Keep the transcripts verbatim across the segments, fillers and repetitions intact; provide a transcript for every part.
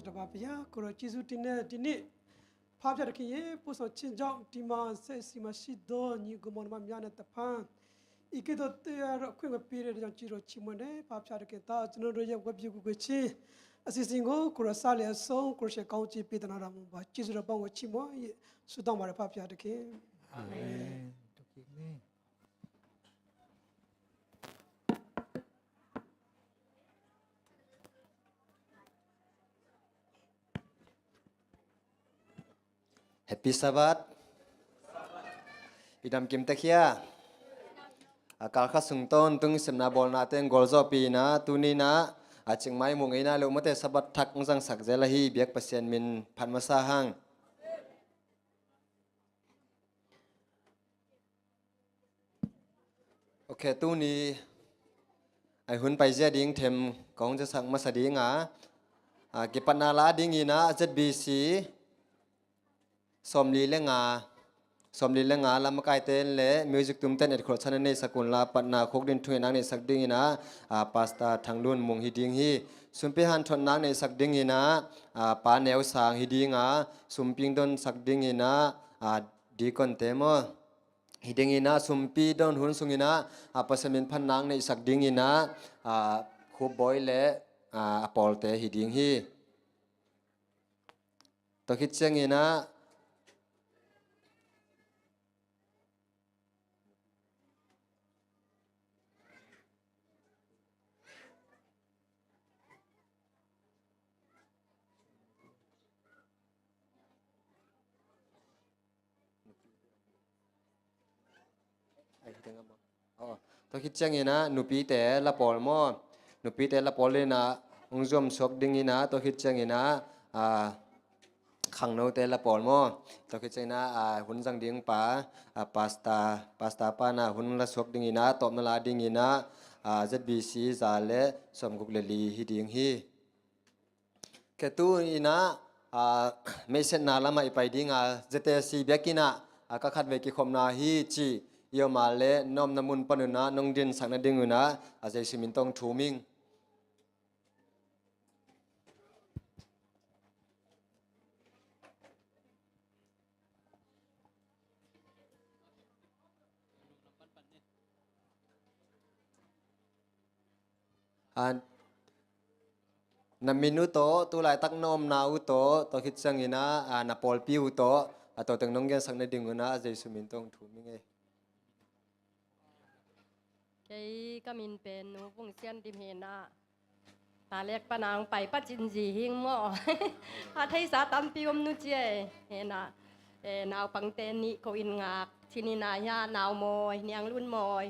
တပါဘုရား၊ ကိုယ်တော်ကျေးဇူးတင်တဲ့ဒီနေ့ ဖားပြတခင်ရဲ့ ပို့ဆောင်ခြင်းကြောင့် ဒီမှာဆက်စီမှာရှိသောညီအစ်ကိုမောင်နှမများနဲ့တဖန် ဤကဲ့သို့တရားတော်ခွင့်မပေးတဲ့အတွက်ကြောင့် ကျေးဇူးတော်ချီးမွမ်းတယ်။ ဖားပြတခင်သား ကျွန်တော်တို့ရဲ့ဝတ်ပြုကိုယ်ကိုချင်းအစီအစဉ်ကို ကိုယ်တော်စလေအဆုံး ကိုယ်တော်ရှေ့ကောင်းချီးပေးသနားတော်မူပါ။ ကျေးဇူးတော်ပေါင်းကိုချီးမွမ်း ဆုတောင်းပါတယ် ဖားပြတခင်။ အာမင်။ Happy Sabbath. I dam kim tek hia? A kal khat sung tawntung i sepna bawlna teng gualzawhpih in ah, tuni in ah, a Chiang Mai muh ngeina le uh mate Sabbath thak hong zangsak zel ahi biak Pasian min phat masa hang. Ok, tuni a hun paizia ding them kong ciasak masa ding a, a, kipatna la ding in ah Z B C sawmli le nga, sawmli le nga lam a kaite le music tumte in etkholh chan a neisak un la, patna khuk din thungetnak neisak ding in ah, a, Pastor Thang Lun Mung hi ding hi. Sumpi hanthotnak neisak ding in ah, a, Pa Neu Sang hi ding a, sumpi hong donsak ding in ah, a, deacon te maw, hi ding in ah, sumpi don hun sung in ah, a, Pasian min phatna neisak ding in ah, a, Khup Bawi le, a, a pawlte hi ding hi. Tua khit ciang in ah, Aw, tua khit ciang in ah nupite la pawl maw? Nupite la pawl in ah hong zuam suak ding in ah, tua khit ciang in ah, a, khangnote la pawl maw? Tua khit ciang in ah, a, hun zang ding pa, a, Pastor, Pastor pa in ah hun la suak ding in ah, tawpna la ding in ah, a, Z B C za le sawmguk le li hi ding hi. Kei tu in ah, a, meihsetna lam ah i pai ding a, Z T C biakinn ah, a, ka khatvei kikhopna hi cih i om a le, na omna mun pan un ah nong dinsak nading un ah, a, Jesu min tawh thum ing. A, na min uh tawh, tu laitak na omna uh tawh, tua khit ciang in ah, a, na pawlpi uh tawh, a, tua teng nong gensak nading un ah, Jesu min tawh thum ing ei. Kei ka min pen Nu Vung Sian Dim hi in ah, Talek pan a hong pai Pa Cin Zi hi ing maw. A theisa tampi om nu ci ei. Hi in ah, e, naupangte nih ko in ngak, Cin in ah hia, Nau Mawi, Niang Lun Mawi.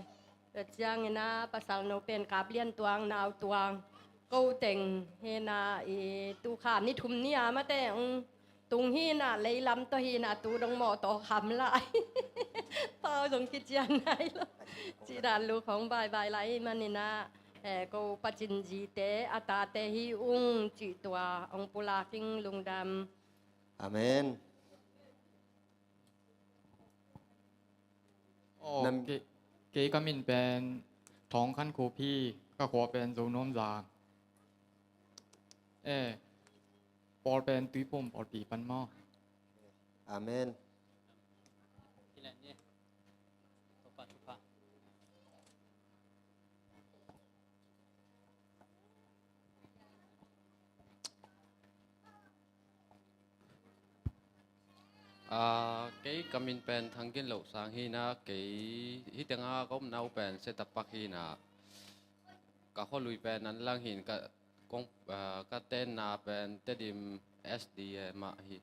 Tua ciang in ah pasal no pen Kap Lian Tuang, Nau Tuang, ko teng hi in ah, i tu kha ni thum ni a mate, um, tung hi in ah, leilam tawh hi in ah, tu dong mawtaw kham lai. Pau zong kician nai lo. Cih dan luk hong baibai lai man in ah, eh, ko Pa Cin Zi te a tate hi ung cih tua hong pulak ing. Lungdam. Amen. Aw, nam- kei, kei ka min pen Thawng Khan Khup hi, ka khua pen Zo Nuam Zang. Eh, pawl pen Tuiphum pawlpi pan maw. Amen. Ah, kei ka min pen Thang Gin Lo Sang hi in ah, kei hih teng a ka omna uh pen Setapak hi in ah, ka khualui pen Nanlang hi in, ka kong, ah, ka tenna pen Tedim S D A mah hi.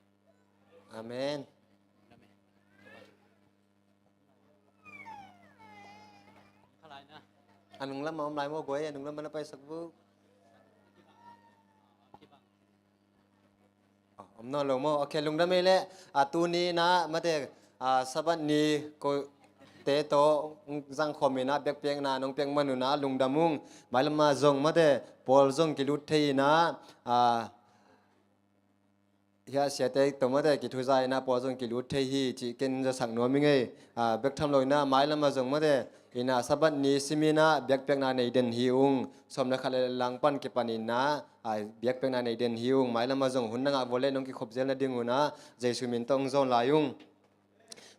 Amen. A nunglam a om lai maw guai, a nunglam a na paisak bu. Om nawn lo maw? Ok, lungdam ei leh, a, tuni in ah mate, a, Sabbath ni kote tawh zangkhawm in ah biakpiakna nong piak man un ah lungdam ung. Mailam ah zong mate, pawl zong kilut thei in ah, a, hia siate tawh mate kithuza in ah pawl zong kilut thei hi cih ken zasak nuam ing ei. A, bek tham lo in ah mailam ah zong mate, Ina Sabbath ni simin ah biakpiakna nei den hi ung. Sawm le khat le lang pan kipan ina, a, biakpiakna nei den hi ung. Mailam ah zong hun na ngah vua leh nong kikhop zel nading un ah Jesu min tawh hong zawn lai ung.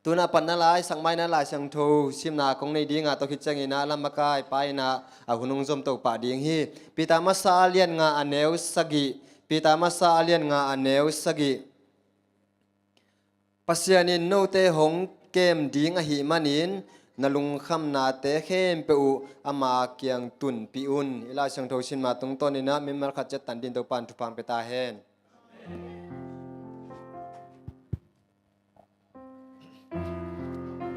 Tuna pan na lai sak mai na Lai Siangtho simna kong nei ding a, tua khit ciangin ah lam a kai pa ina a hun hong zom to pah ding hi. Peter masa a lian nga a neu sagih. Peter masa a lian nga a neu sagih. Pasian in note hong kem ding ahih manin na lungkhamnate khempeuh uh ama kiang tunpih un. I Lai Siangtho simna tungtawn ina mimal khat ciat tan din Topa'n thupha pia ta hen.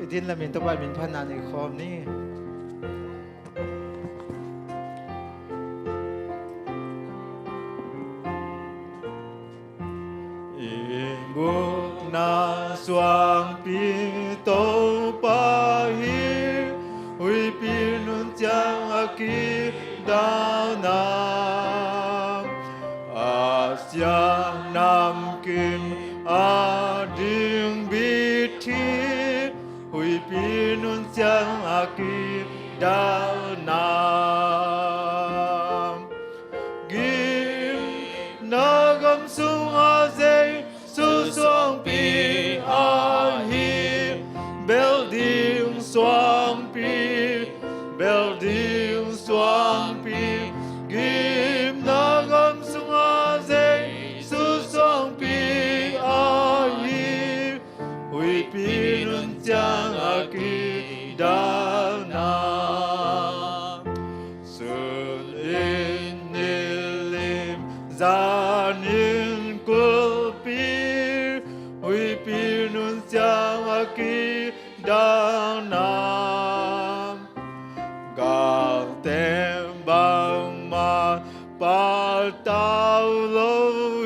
I din lamin Topa min phatna nei khawm ni. I bukna suangpi Topa hi, huihpi nun ciang a kidalna. Asia namkim a ding bit hi, huihpi nun ciang a kidalna. Gimna gam sungah Jesu suangpi ahi, bel ding suangpi, bel ding suangpi. Gimna gam sungah Jesu suangpi ahi, huihpi nun ciang a kidalna. Sun in nilim, zan in kulpi, huihpi nun ciang a kidalna. Galte bangmah patau lo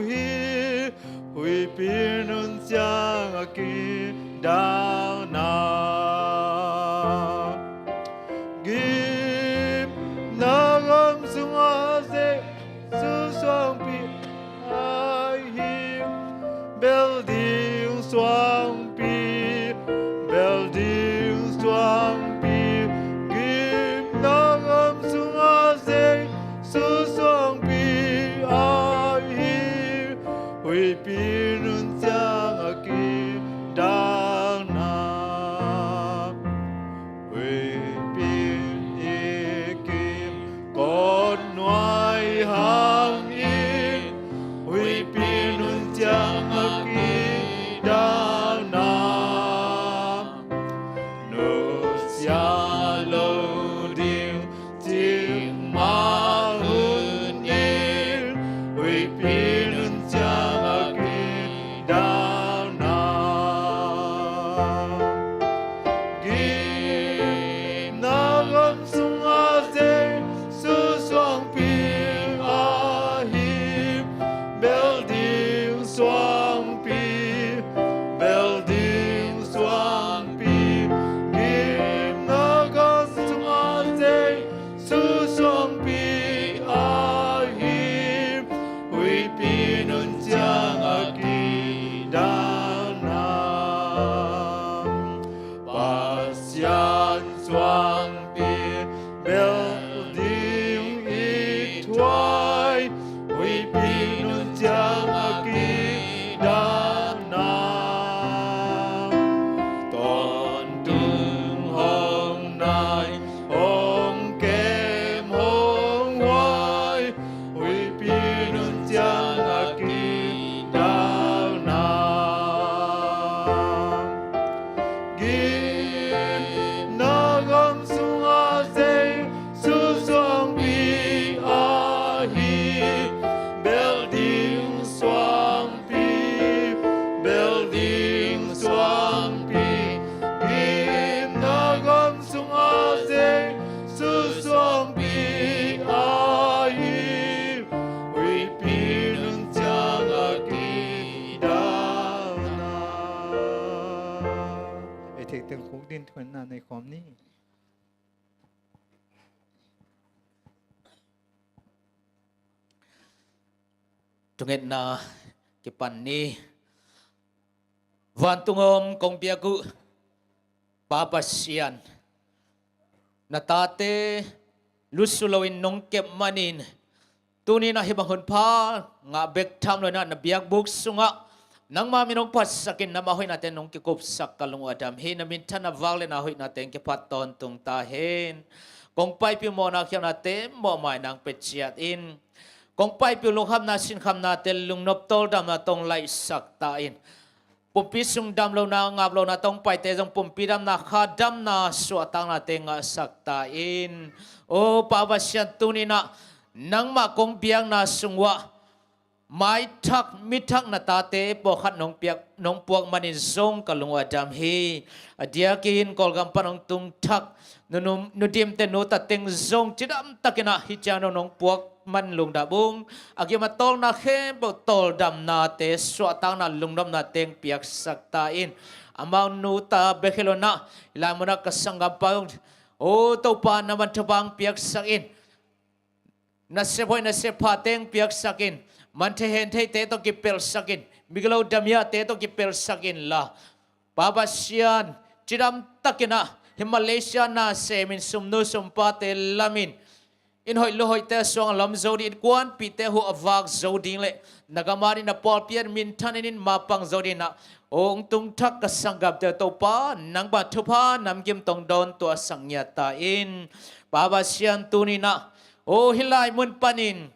hi, huihpi nun ciang a kidalna. Gimna gam sungah Jesu suangpi ahi, bel ding suangpi, bel ding suangpi. Gimna gam sungah Jesu suangpi ahi, huihpi nun ciang a kidalna. Huihpi i kim kawtnuai hangin, huihpi nun ciang a kidalna. Nusia lo ding cik mah hun in, huihpi nun ciang a kidalna. Gimna gam sungah Jesu suangpi ahi, bel ding suangpi, bel ding suangpi. Gimna gam sungah Jesu suangpi ahi, huihpi nun ciang a kidalna. Pasian suangpi, bel ding i thuai, huihpi nun ciang a kidalna. Tawntung hong nai, hong kem hong huai, huihpi nun ciang a kidalna. Gimna gam sungah Jesu suangpi ahi, bel ding suangpi, bel ding suangpi. Gimna gam sungah Jesu suangpi ahi, huihpi nun ciang a kidalna. Ei theih teng khuk din thuanna nei khawm ni. Thungetna kipan ni. Vantung om kong biak uh Pa Pasian, na tate lusu loin nong kep manin, tuni-in ah hih bang hun pha ngah bek tham loin ah na biakbuk sungah nangma min hong phatsakin, nangma hoihnate nong kikupsak ka lung uh a dam hi. Na minthanna vak le na hoihnate hong kiphat tawntung ta hen. Kong paipih mawhna khialhnate mawhmai nang pia ciat in, kong paipih uh lungkhamna sinkhamnate lungnop tawldamna tawh hong laihsak ta in, pumpi sung damlohna, ngaplohna tawh hong paite zong pumpi damna, kha damna, suahtaknate ngahsak ta in. O Pa Pasian, tuni-in ah nangmah kong biakna sung uah maithak mithak na tate pawlkhat nong piak, nong puak manin zong ka lung uh a dam hi. A diakin Kawlgam pan hong tungthak Nu, nu, Nu Dimte nu ta teng zong cidamtakin ah hih ciang dong nong puak man lungdam ung. A gim a tawlna khempeuh tawldamnate, suahtakna, lungnopnate hong piaksak ta in. Amau nu ta bek hi lo-in ah hih lai munah ka sanggampa, o Topa, nangman thupha hong piaksak in. Nasep hoih nasep phate hong piaksak in. Man thei hen theite tawh kipelsak in. Migilo damiahte tawh kipelsak inla, Pa Pasian, cidamtakin ah hih Malaysia na semin sumnu sumpate lamin, inn hoih lo hoihte a suang a lam zo ding, innkuanpihte huh a vak zo ding le na gam adingin na pawlpi adingin minthan in, in mapang zo dingin ah, o hong tungthak ka sanggamte uh Topa, nangma thupha namgim tawh hong dawntuahsak ngiat ta in. Pa Pasian, tuni-in ah, o hih lai mun panin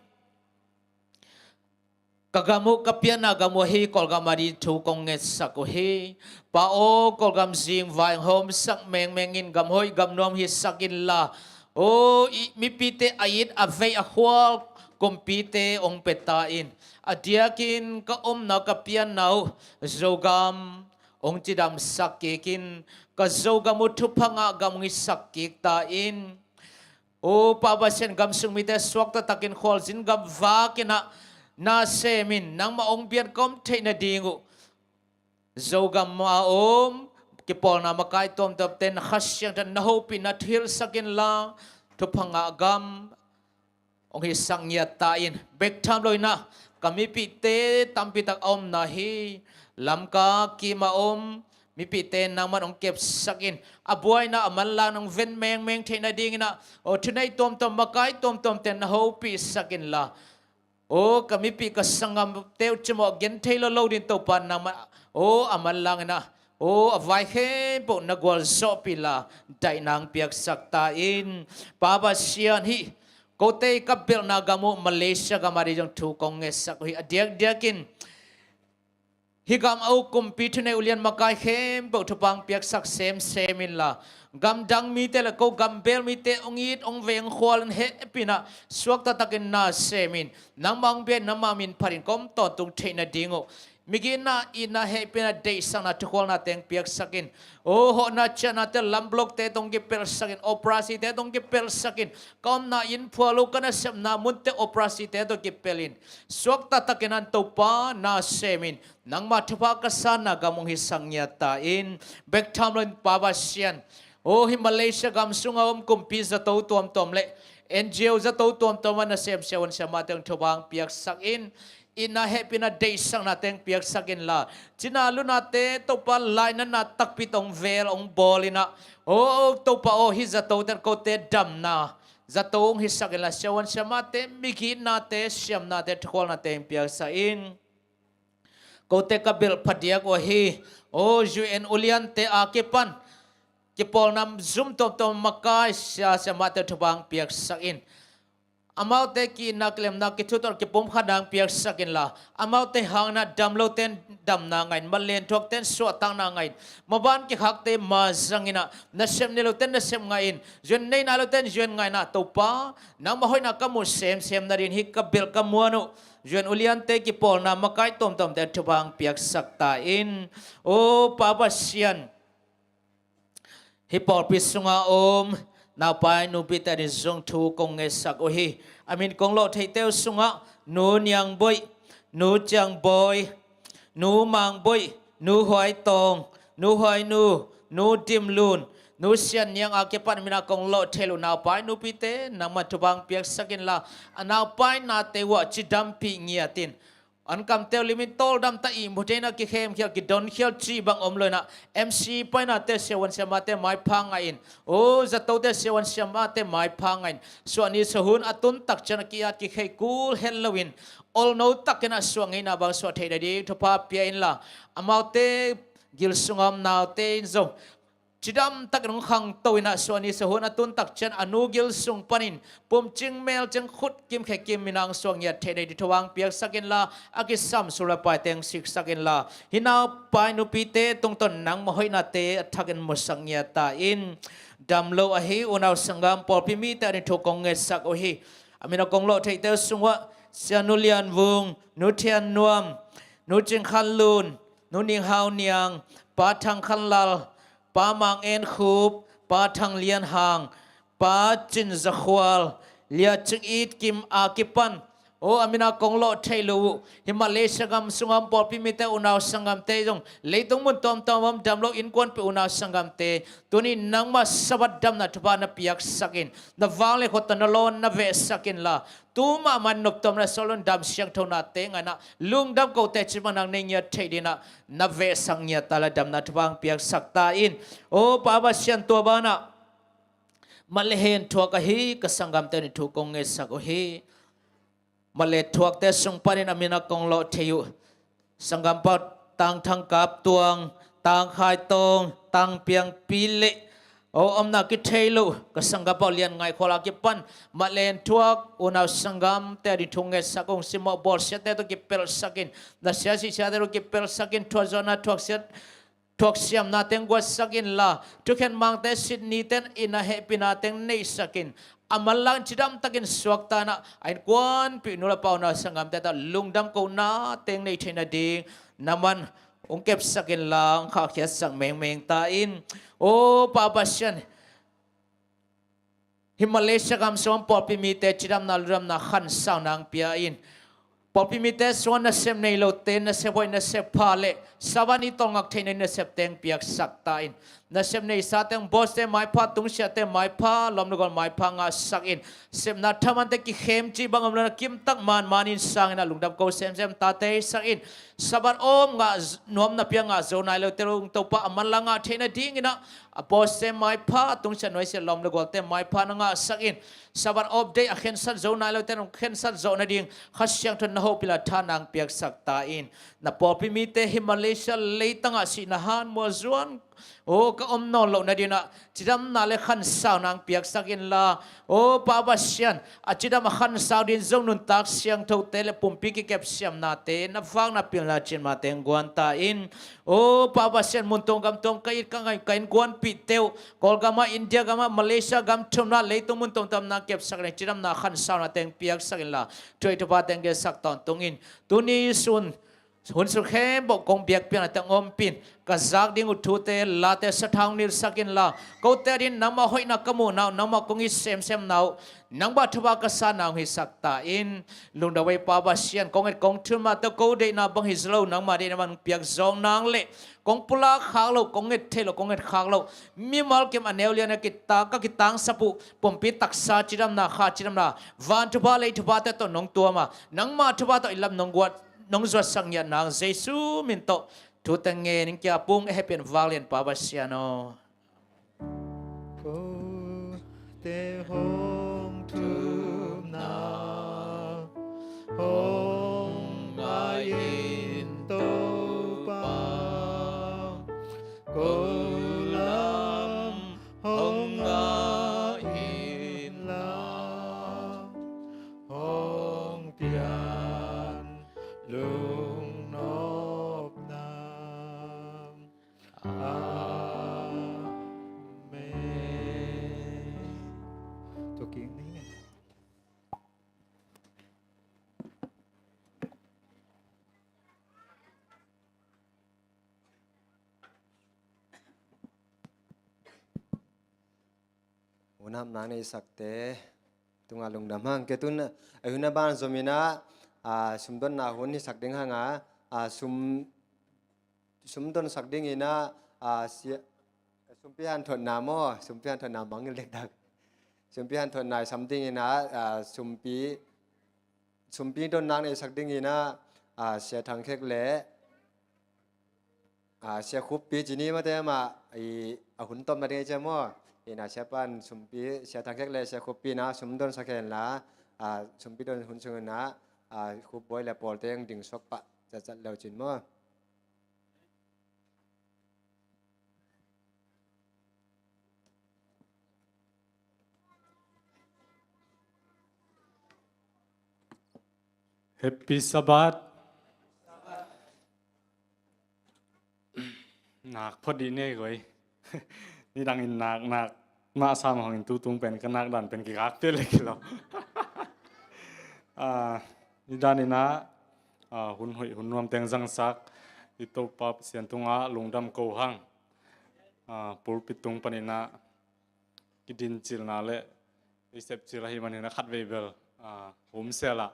ka gam uh, ka pianna gam uh ahi Kawlgam adingin thu kong ngetsak uh hi. Pa aw, Kawlgam zingvai hong hawmsak mengmeng in, gam hoih gam nuam hisak inla, o i mipite a it a vei a khual kumpite hong pia ta in. A diakin ka omna uh, ka pianna uh Zogam hong cidamsak kik in, ka Zogam uh thupha ngah gam hong hisak kik ta in. O Pa Pasian, gam sung mite suakta takin khualzin gam vakin ah na semin, nangmah hong biak ka om theih nading uh Zogam a om kipawlna makai tuamtuamte na Kha Siangtho in na hopihna thuhilhsak inla, thupha ngah gam hong hisak ngiat ta in. Bek tham loin ah ka mipihte tampi tak a omna hi. Lamka kim a om mipihte nangman hong kepsak in, a buaina, a manlangna hong ven mengmeng theih nadingin ah, o thuneih tuamtuam, makai tuamtuamte na hopihsak inla, o ka mipih, ka sanggamte uh cimawh genthei lo lo dingin Topa nangman, o a manlangin ah, o a vai khempeuh na gualzawhpih inla, daihna hong piaksak ta in. Pa Pasian, hih kote i ka belhna gam uh Malaysia gam adingin zong thu kong ngetsak uh hi. A diakdiakin hih gam a uk kumpi, thuneih, ulian, makai khempeuh thupha hong piaksak semsem inla, gamdang mite le ko gambel mite hong it, hong vei, hong khual in hehpihna suakta takin na semin, nangmah hong biak, nangmah min phatin ka om tawntung theih nading uh migitna, itna, hehpihna, deihsakna, thukhualnate hong piaksak in. O hawhna ciahnate, lam blockte tawh hong kipelsak in, operasite tawh hong kipelsak in. Ka omna inn phual uh, ka nasepna munte operasite tawh kipel in. Suakta takin ah Topa na semin, nangmah thupha ka sanna gam hong hisak ngiat ta in. Bek tham loin Pa Pasian, o hih Malaysia gam sunga om kumpi zato tuamtuam le N G O zato tuamtuam a nasem siavuan siamahte hong thupha hong piaksak in. Itna, hehpihna, deihsaknate hong piaksak inla, cina lunate Topa lainatna takpi tawh hong vel hong bawl in ah, o Topa aw, hih zatote kote damna zato hong hisak inla, siavuan siamahte migitnate, siamnate, thukhualnate hong piaksak in. Kote ka belh phadiak uh ahi, o U N uliante a kipan kipawlna zum tuamtuam makai sia, siamahte thupha hong piaksak in. Amaute ki-itna, kilemna, kithutuah, kipumkhatna hong piaksak inla, amaute hangin ah damlote in damna ngah in, manlian thuakte in suahtakna ngah in, maban kikhakte ma zangin ah, nasep nei lote in nasep ngah in, U N nei nai lote in U N ngah in ah, Topa, nangmah hoihna ka muh semsem nadingin hih ka belh ka muan uh U N uliante kipawlna makai tuamtuamte thupha hong piaksak ta in. O Pa Pasian, hih pawlpi sunga om naupai nupite adingin zong thu kong ngetsak uh hi. A min kong lawh theite uh sungah Nu Niang Boih, Nu Ciang Bawi, Nu Mang Boih, Nu Huai Tawng, Nu Huai Nu, Nu Dim Lun, Nu Sian Niang a kipan min a kong lawh theih loh naupai nupite nangmah thupha hong piaksak inla, a naupai nate uh ah cidampih ngiat in. Ankamte uh limin tawldam ta ihmu thei inah kikhemkhial, kidonkhia cih bang om lo inah, M C painate siavuan siamate maipha ngah in, o zatote siavuan siamate maipha ngah in, suahni suahhun a tuntak ciang a ki-at kikhei kul het loin, olno takin a suah ngeina bang suah theih nading thupha pia inla, amaute gil sunga om naute in zong cidam takin hong khangto inah, suahni suahhun a tuntak ciang a nu gil sung panin pumcing melcing khut kim khe kim inah hong suah ngiat theih nading thupha hong piaksak inla, a kisam sum le paite hong siksak inla, hih naupai nupite tungtawn nangmah hoihnate a thakin musak ngiat ta in. Dam lo ahi unau sanggam pawlpi mite ading thu kong ngetsak uh hi. A min a kong lawh theihte uh sungah Sia Nu Lian Vung, Nu Thian Nuam, Nu Cing Khan Lun, Nu Ning Hau Niang, Pa Thang Khan Lal, Pa Mang En Khup, Pa Thang Lian Hang, Pa Cin Za Khual, Lia Cing It Kim a kipan, o a min a kong lawh thei lo uh hih Malaysia gam sunga om pawlpi mite, unau sanggamte zong leitung mun tuamtuam om dam lo innkuanpih unau sanggamte, tuni nangmah Sabbath damna thupha na piaksak in, na vanglian khut tawh na lawn na vehsak inla, tu mahmah in noptuamna sawlun dam siangthonate ngah inah, lungdam kote cih bang nang nei ngiat theih ding inah na vehsak ngiat ta inla, damna thupha hong piaksak ta in. O Pa Pasian, tua banah mat le hen thuak ahi ka sanggamte ading thu kong ngetsak uh hi. Mat le thuakte sung panin a min a kong lawh thei uh Sanggampa Tang Thang Kap Tuang, Tang Khai Tawng, Tang Piang Pi le, o omna kithei lo ka sanggampa Lian Ngai Khual a kipan mat le hen thuak unau sanggamte ading thu ngetsak ung. Simmawh bawlsiate tawh kipelhsak in, na sia sih siate tawh kipelhsak in, thuakzawhna thuaksiat thuaksiamna teng guatsak inla, thukhen mangte sitni ten inn a hehpihna teng neihsak in, a manlang cidam takin suakta inah, a innkuanpih nu le pa unau sanggamte tawh lungdam kona teng nei theih nading na man hong kepsak inla, hong khahkhiatsak mengmeng ta in. O Pa Pasian, hih Malaysia gam sung pawlpi mite cidamna, lungdamna, khansauna hong pia in. Pawlpi mite sungah nasep nei lote nasep hoih, nasep pha le Sabbath ni tawlngak theihna nasep teng piaksak ta in. Nasep neisate hong bawlte maipha, tungsiahte maipha, lawm le gual maipha ngahsak in. Sepna thamante kikhem cih bang om lo inah, kimtak manman in sang inah, lungdam ko semsem tate sak in. Sabbath om ngah z-, nuam napi a ngah zo nai lote zong Topa a manlang ngah theih nading inah, a bawlte maipha, a tungsiah nuaisiah lawm le gualte maipha na ngahsak in. Sabbath off day a khensat zo nai lote zong khensat zawh nading Kha Siangtho in na hopih inla, tha nang piaksak ta in. Na pawlpi mite hih Malaysia leitangah sihna han mual zuan, o ka om nawn loh nading inah cidamna le khansauna hong piaksak inla, o Pa Pasian, a cidam a khansau ding zong nuntak siangthote le pumpi kikepsiamnate na vakna pilna ciatmate hong guan ta in. O Pa Pasian, mun tuam gam tuam ka it ka ngai ka innkuanpihte uh, Kawlgamah, India gamah, Malaysia gam thumna, leitung mun tuamtuam na kepsak le cidamna khansauna teng piaksak inla, thuhoih thupha teng gelsak tawntung in. Tuni sun hun sung khempeuh kong biakpiakna teng ompih in, ka zak ding uh thute late sathau nilsak inla, kote ading nangmah hoihna ka muhna uh, nangmah kong it semsemna uh, nangmah thupha ka sana uh hong hisak ta in. Lungdam ei Pa Pasian, kong et kong thum mahte uh ko deihna bang hi zaw lo, nangmah deihna bang hong piak zawng nang le, kong pulak khak loh, kong et theih loh, kong et khak loh mimal kim a neu lian a kita-, ka kitangsap uh pumpi taksa cidamna, kha cidamna, van thupha lei thuphate tawh nong tuam a, nangmah thupha tawh i lam nong guat, nong zuatsak ngiat nang Jesu min tawh thu teng ngen ing. Kia pung a hehpihna vanglian Pa Pasian aw. Kote hong thumna hong ngah in Topa, ko lam hong ngah inla, hong pian lungnopna. Amen. Tua kik ni. Hun hapna neisakte tungah lungdam hang. Kei tun a hun a ban zom inah, a, sumdonna hun hisak ding hang a, a, sum, sumdonsak ding inah, a, sia, sumpi hanthotna maw, sumpi hanthotna mangngilh dektak. Sumpi hanthotna i sam ding inah, a, sumpi sumpi donnak neisak ding inah, a, Sia Thang Khek le, a, Sia Khuppi ci ni mate mah, i, a hun tawpna ding ei ciam maw? Ina Sia pan sumpi, Sia Thang Khek le Sia Khuppi na sum don sak hen la, a, sumpi don hun sung ina, a, Khup Bawi le pawlte ang ding suak pah, cacat leu cin maw? Happy Sabbath. Nak phot dih nei koi. Nidangin nak, nak mah sam hongin tutung pen ka nak dan pen kikak pia le kilo. Ah, nidanin ah, ah, hun hoih hun nuam teng zangsak i Topa Pasian tungah lungdam ko hang. Ah, pulpit tung panin ah kidin cilna le i sep cil ahi manin a khat vei bel, ah, hum sel ah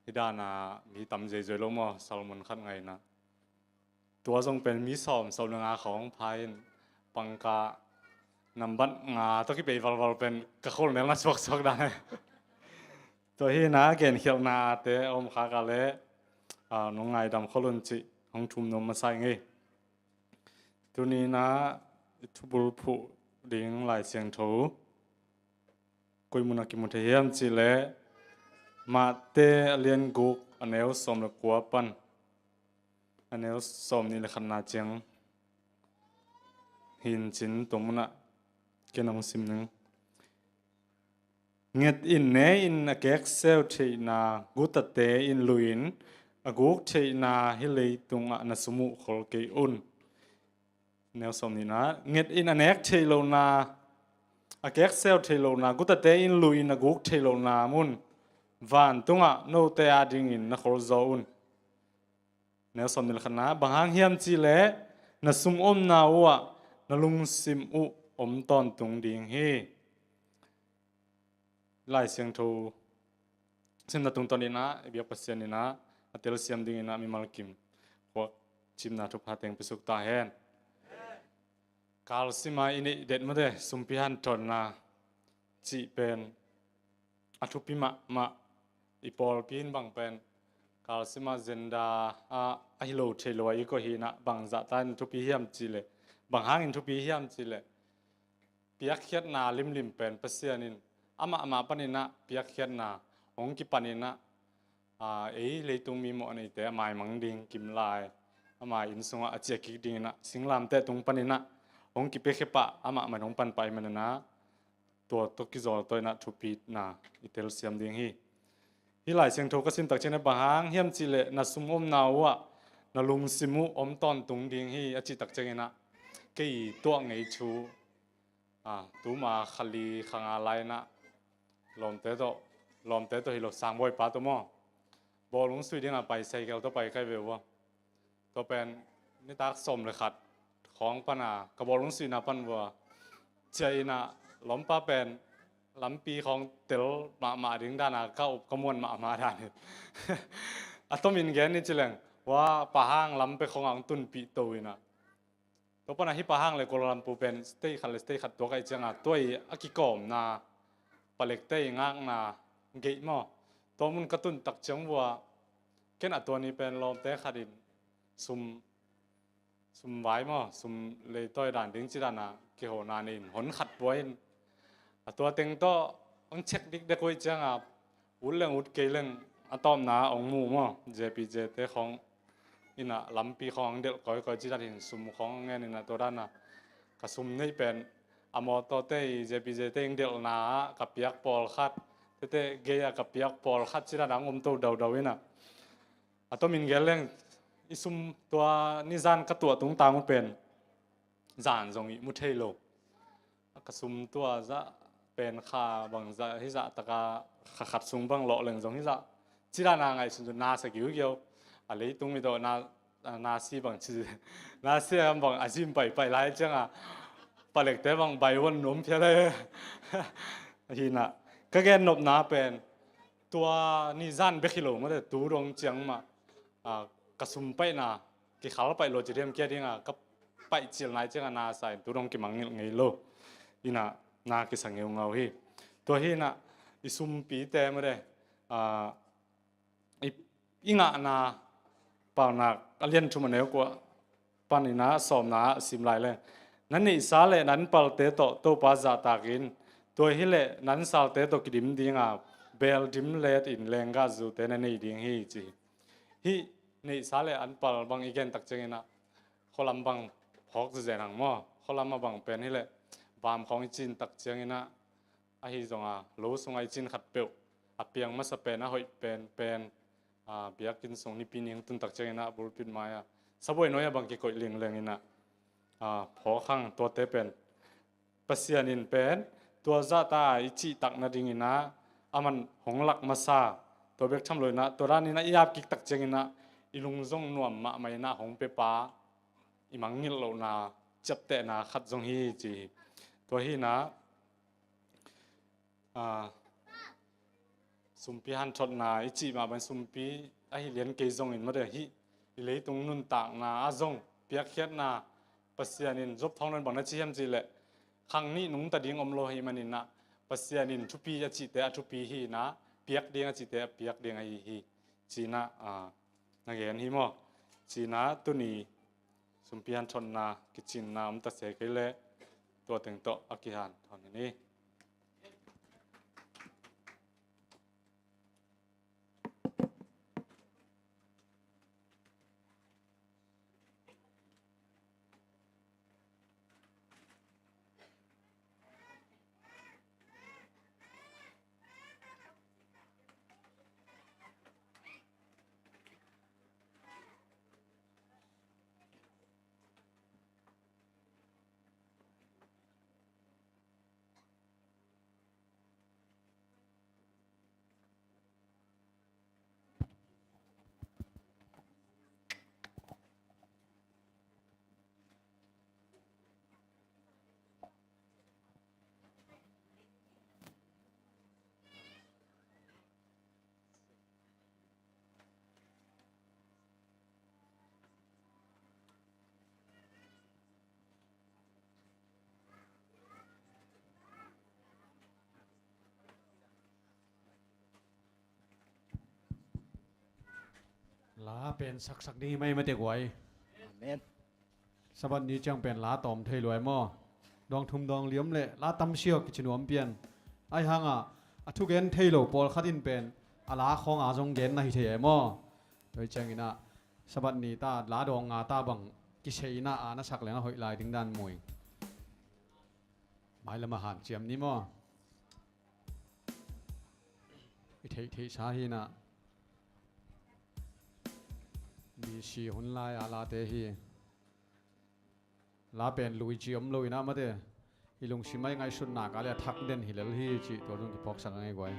hi dan ah mi tam zeizoi lo maw, sermon khat ngaina. Tua zong pen mi sawm, sawm le nga khawng pha in pangka nambat nga tawh kipei valval pen ka khol nel na suaksuak dan. Tua hi na genkhialhna te a om khak a le, ah, nong ngaidam khol un cih hong thum nuam masa ing ei. Tuni na i thubul phuh ding Lai Siangtho koi mun ah kimu thei hiam cih leh Mate a lian guk a neu sawm le kua pan a neu sawm nih le khatna ciang hi in cin, tua mun ah ken hong sim ning. Nget in, ne in, a kekseu theihna gutate in lui in, a guk theihna hih leitungah na sum uh khol kei un. Neu sawm nihna, nget in, a nek theih lohna, a kekseu theih lohna gutate in lui in, a guk theih lohna mun vantungah note adingin na kholzaw un. Neu sawm nih le khatna, bang hang hiam cih leh na sum omna uh ah na lungsim uh om tawntung ding hi. Lai Siangtho simna tungtawn in ah i biak Pasian in ah a telsiam dingin ah mimal kim khuak cimna thupha teng pia suk ta hen. Kalsim a i neih det mate, sumpi hanthotna cih pen a thupi mahmah. I pawlpi in bang pen kalsim a agenda ah ahi lo thei lo a i koih hi in ah, bang zahta in thupi hiam cih leh, bang hangin thupi hiam cih leh piakkhiatna limlim pen Pasian in amah amah panin ah piakkhiatna hong kipan in ah, aa, ei leitung mi mawh a neite a maimang ding kimlai, ama inn sungah a ciah kik dingin ah singlamteh tung panin ah hong kipiakhia pah, amah mah in hong pan pah ahih manin ah tua tawh kizawl tawh in ah thupina i telsiam ding hi. Hih Lai Siangtho ka sim tak ciangin ah bang hang hiam cih leh na sum omna uh ah na lungsim uh om tawntung ding hi a cih tak ciangin ah kei tuah ngei thu, a, tuma kha li kha nga lai in ah lawmte tawh, lawmte tawh hi lo, sangbawipa tawh maw, bawlung sui dingah pai, cycle tawh pai kai ve ua. Tua pen nitak sawm le khat khawng pan a ka bawlung suihna pan vua ciah in ah lawmpa pen lampi khawng tel mahmah ding dan a ka up ka muan mahmah dan hi. A tomin gen ni ci leng, ua, Pa Hang lam pek khawng a hong tunpih to in ah, tua pan a hih Pa Hang le Kuala Lumpur pen state khat le state khat tuak ahih ciang a tua i a kikawmna palekte i ngakna gate maw, tua mun ka tun tak ciang vua ken a tua ni pen lawmte khat in sum, sum vai maw, sum leitawi dan ding ci dan a kihona nei in hon khat pua in, a tua teng tawh hong check dikdek uh ahih ciang a ut leng ut kei leng a tawpna hong mu maw, J P J te khawng in ah lampi khawng hong delh kawikawi ci dan in sum khawng ngen in ah tua dan a ka sum neih pen a mawtawte i J P J te hong delhna ah ka piak pawlkhat, tete gei ah ka piak pawlkhat ci dan a hong om to daudau in ah, a tomin gen leng i sum tua nizan ka tuah tungtang uh pen zan zong ihmu thei lo. Ka sum tua zah pen kha bang zah hizah taka kha khat sung bang lawh leng zong hizah ci dan a ngaihsun tu na sa giugiau. A leitung mi tawh na, na si bang ci, na si bang a zim paipai lai ciang a palekte bang bai wan nuam phial e. Hi in ah ka gen nopna pen tua nizan bek hi lo mate, tu dong ciang mah, a, ka sum paihna kikhal paih lo ci diam kia ding a ka paih cil nai ciang a na sa in tu dong kimangngilh ngei lo. In ah na kisa ngeungau hi. Tua hi in ah i sumpite mate, a, i, i ngahna Paunak a lian thum a neu kua panin ah sawmna ah sim lai leng, na neihsa le na anpalte tawh Topa zahtak in, tua hileh na ansalte tawh kidim dinga beel dim letin lenggahzute na nei ding hi, ci hi. Hih neihsa le anpal bang i gen tak ciangin ah khualam bang phawk zezen hang maw? Khualam a bang pen hileh, vam khawng i cin tak ciangin ah, ahi zonga lo sunga i cin khatpeuh a piang masa pen, a hoih pen pen, a, biakinn sung Nipi ni hong tun tak ciangin ah pulpit mai-ah sabuai nuai-ah bang kikoih lingleng in ah, a, phawk hang. Tuate pen Pasian in pen tua zahta i cihtak nadingin ah aman hong lak masa, tua bek tham loin ah tua danin ah i ap kik tak ciangin ah i lung zong nuam mahmah in ah hong pia pa, i mangngilh lohna, ciaptehna khat zong hi, ci hi. Tua hi in ah, a, sumpi hanthotna i cih mah bang sumpi ahi lian kei zongin mate, hih i leitung nuntakna ah zong piakkhiatna, Pasian in Job thawngnawn bang na ci hiam cih leh, khang nih nungta ding om lo ahih manin ah Pasian in thupi a cihte a thupi hi in ah, piak ding a cihte a piak ding ahi hi, ci in ah, a, na gen hi maw? Ci in ah tuni sumpi hanthotna kicinna om ta se kei leh tua teng tawh a kihanthawn hi ni. La pen saksak ding hi mai mate guai. Amen. Sabbath ni ciang pen la tawm thei luai maw? Dawng thum dawng li om leh la tam siaw kici nuam pian. Ahi hangah a thugen thei lo pawlkhat in pen a la khawnga zong genna hi thei e maw? Tua hi ciangin ah Sabbath ni ta la dawng nga ta bang kisei in ah a na sak leng a hoih lai ding dan mui. Mailam a hanciam ni maw? I theihtheihsa hi in ah B C hun lai-a late hi. La pen lui ci om lo in ah mate, i lungsim ah i ngaihsutna kah le a thak den hi lel hi cih tua zong kiphawksak a ngei guai.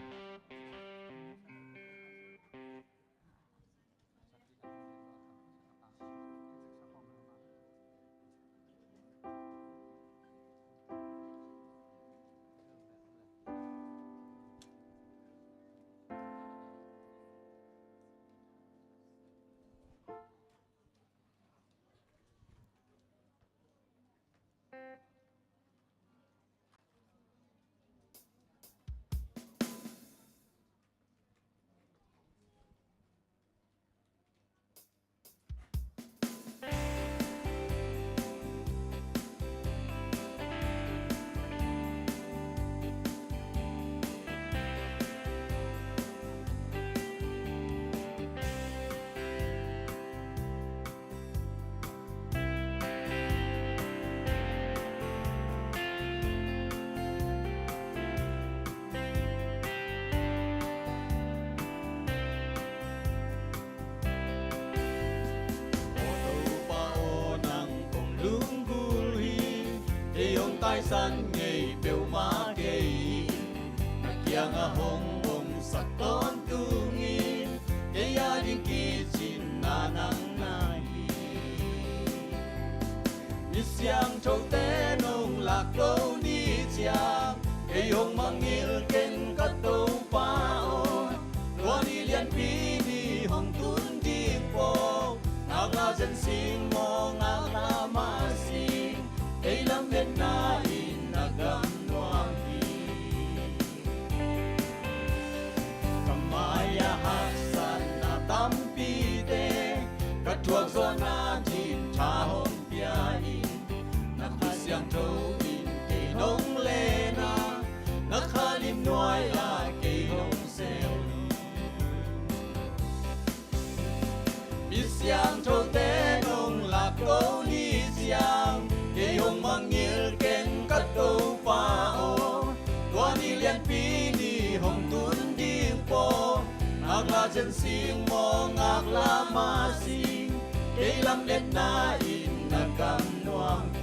Aw Topa aw, nang kong lunggulh hi. Kei hong taisan ngei peuhmah kei in, na kiangah hong omsak tawntungin, kei a ding kicinna nang na hi. Mi siangthote nong lak lo ni ciang, kei hong mangngilh ken ka Topa aw. Tua ni lianpi ni hong tun ding pawl, ngaklah zen sing maw, ngaklah mah sing, kei lametna in na gam nuam hi. Ka mai-ah haksatna tampite ka Tha hong pia in, na Kha Siangtho in kei nong len a, na Kha lim nuai ah kei nong sel. Mi siangthote nong lak ko ni ciang, kei hong mangngilh keng ka Topa aw. Tua ni lianpi ni hong tun ding paw, ngaklah zen sing maw, ngaklah mah sing, kei lametna in na gam nuam hi.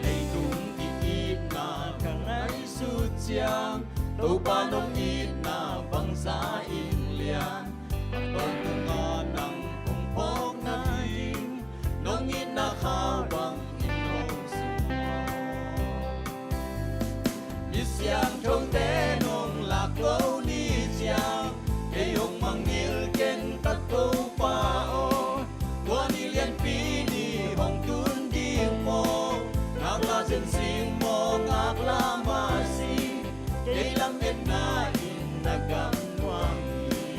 Leitung i itna ka ngaihsut ciang, Topa nong itna bangzah in lian. A tawntungah nang kong phawk nading, nong itna kha bangin hong sung. Mi siangthote nong lak ko ni ciang, kei hong mangngilh keng ka Topa aw. Tua ni lianpi ni hong tun ding maw, ngaklah zen sing maw, ngaklah mah sing, kei lametna in na gam nuam hi.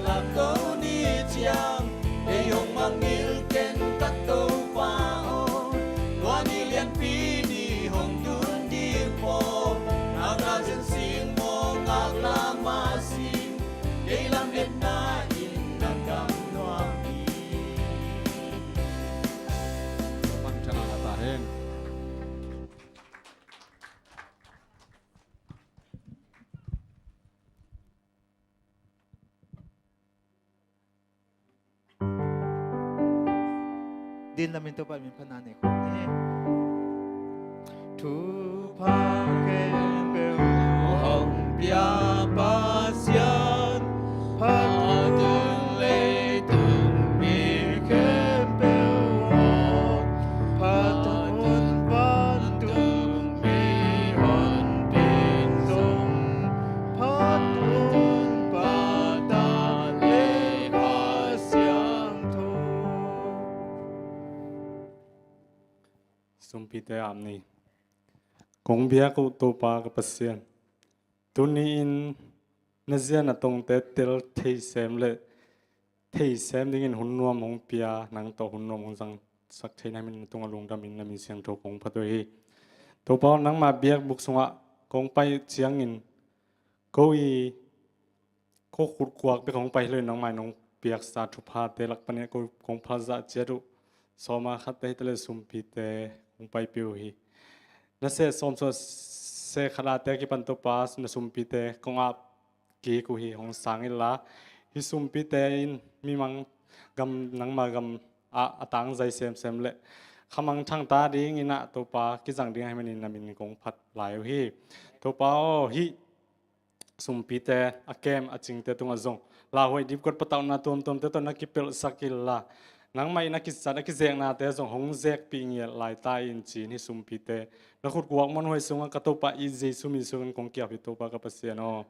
Lak ko ni ciang, kei hong mangngilh keng ka Topa aw. Tua ni lianpi ni hong tun ding maw, ngaklah zen sing maw, ngaklah mah sing, kei lametna in na gam nuam hi. Bang thana na ta hen. Din lamin Topa min phatna nei khawm ni. Thupha khempeuh hong pia Pasian, phat un leitung mi khempeuh aw, phat un vantung mi honpi zong, phat un Pa, Ta le Kha Siangtho. Sumpite ap ni. Kong biak uh Topa ka Pasian, tuni-in na zia na tongte tel thei sem le thei sem dingin hun nuam hong pia, nang tawh hun nuam hong zangsak thei na min na tungah lungdamin na min siangtho kong phat uh hi. Topa aw, nangma biakbuk sungah kong pai ciangin ko i, ko khutkuak bek hong pai hi lo in nangmah in hong piaksa thuphate lak panin ko kong phalzah ciat uh sawma khatte hi ta le sumpite hong paipih uh hi. Na seh sawm suah seh khat a te kipan Topa na sumpite kong ap kik uh hi. Hong sang inla, hih sumpite in mimang gam, nangma gam ah a tangzai semsem le khamangthang ta dingin ah Topa kizang ding ahih manin na min kong phat lai uh hi. Topa aw, hih sumpite a kem a cingte tungah zong lauhuai dipkot patauhna tuamtuamte tawh na kipelhsak inla, nangmah in a kisat a kizeknate zong hong zekpih ngiat lai ta in ci-in hih sumpite na khutkuak muanhuai sungah ka Topa i Jesu min sungin kong ki-ap hi Topa ka Pasian aw.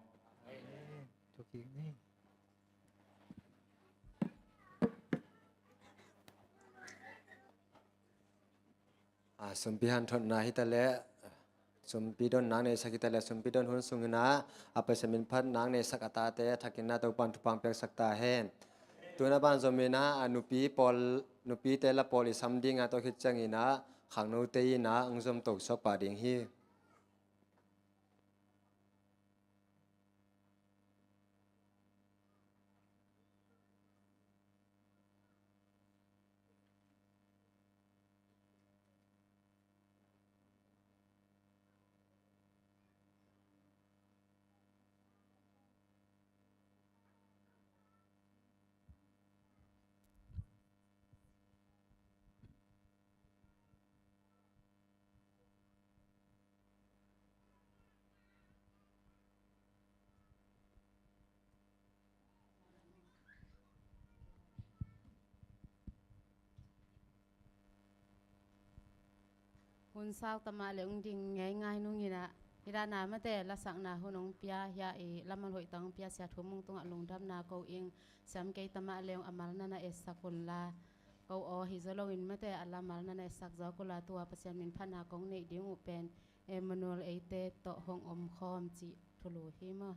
A, sumpi hanthotna hi ta leh, sumpi don nak neisak hi ta leh, sumpi don hun sungin ah a Pasian min phat nak neisak a tate a thakin ah Topa'n thupha piaksak ta hen. Tu-in a banzom in ah a nupi pawl, nupite la pawl i sam ding a tawh khit ciangin ah khangnote in ah hong zom to suak pah ding hi. Hun sau tamah le ung ding ngeingai nungin ah, hi dana mate lasakna hun ong pia, hia i lamal hoih tang ong pia Sia Thum Mung tungah lungdamna ko ing. Siam kei tamah le ung a mal nana etsak unla, ko aw hi zaw loin mate a lamal nana etsak zawk unla, tua Pasian min phatna kong neih ding uh pen Emmanuel eite tawh hong om khawm cih thulu hi maw?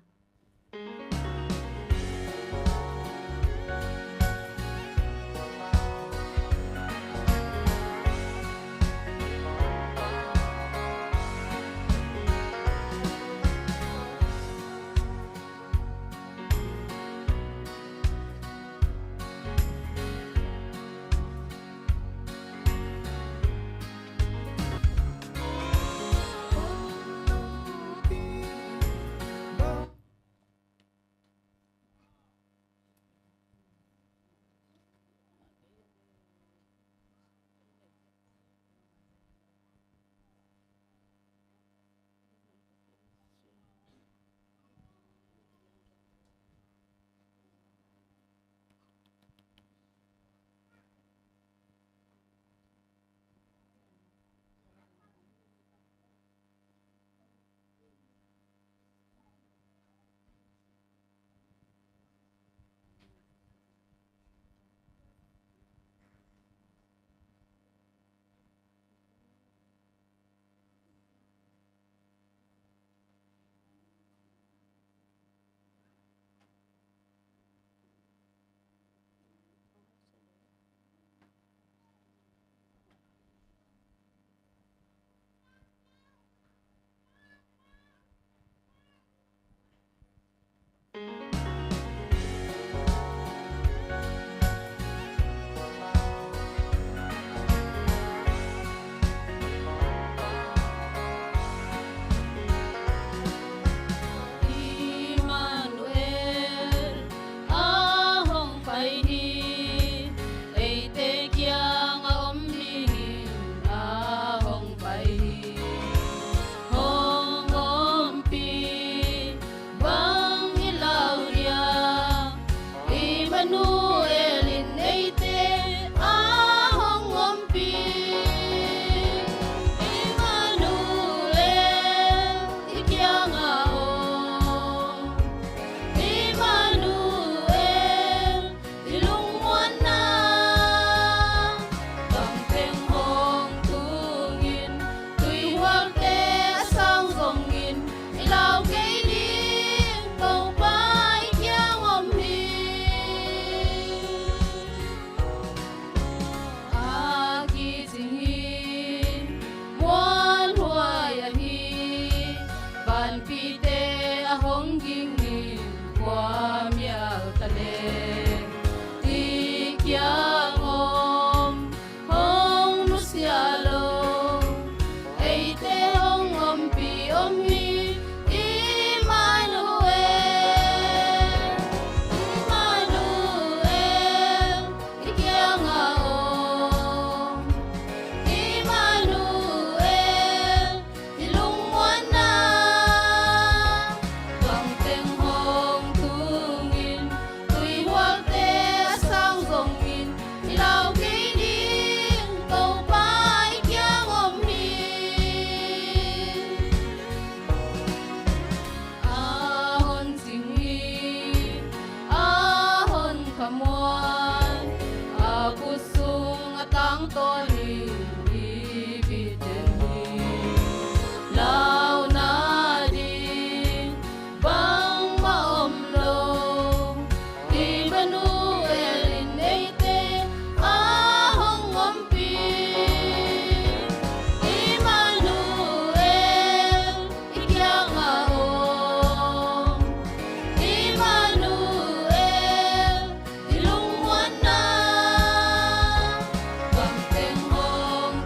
Immanuel a hong pai hi, eite kiangah om dingin a hong pai hi. Hong ompih bang hi lo dia, Immanuel in eite a hong ompih. Immanuel i kiangah om. Immanuel i lungmuanna. Bangteng hong tungin, tuihualte a sang zongin, i lau kei ding Topa i kiang om hi. A kicing hi, muanhuai ahi, vanpite a hong ging in, kua mial ta le, i kiang om, hong nusia lo, eite hong ompih om hi, Immanuel, Immanuel, i kiangah om. Immanuel, i lungmuanna. Bangteng hong tungin, tuihualte a sang zongin, i lau kei ding Topa i kiang om hi. A hon cing hi, a hon khamuan, a khut sung a tangtawn in i biten hi. Launa ding bangmah om lo, Immanuel in eite a hong ompih. Immanuel i kiangah om. Immanuel i lungmuanna. Bangteng hong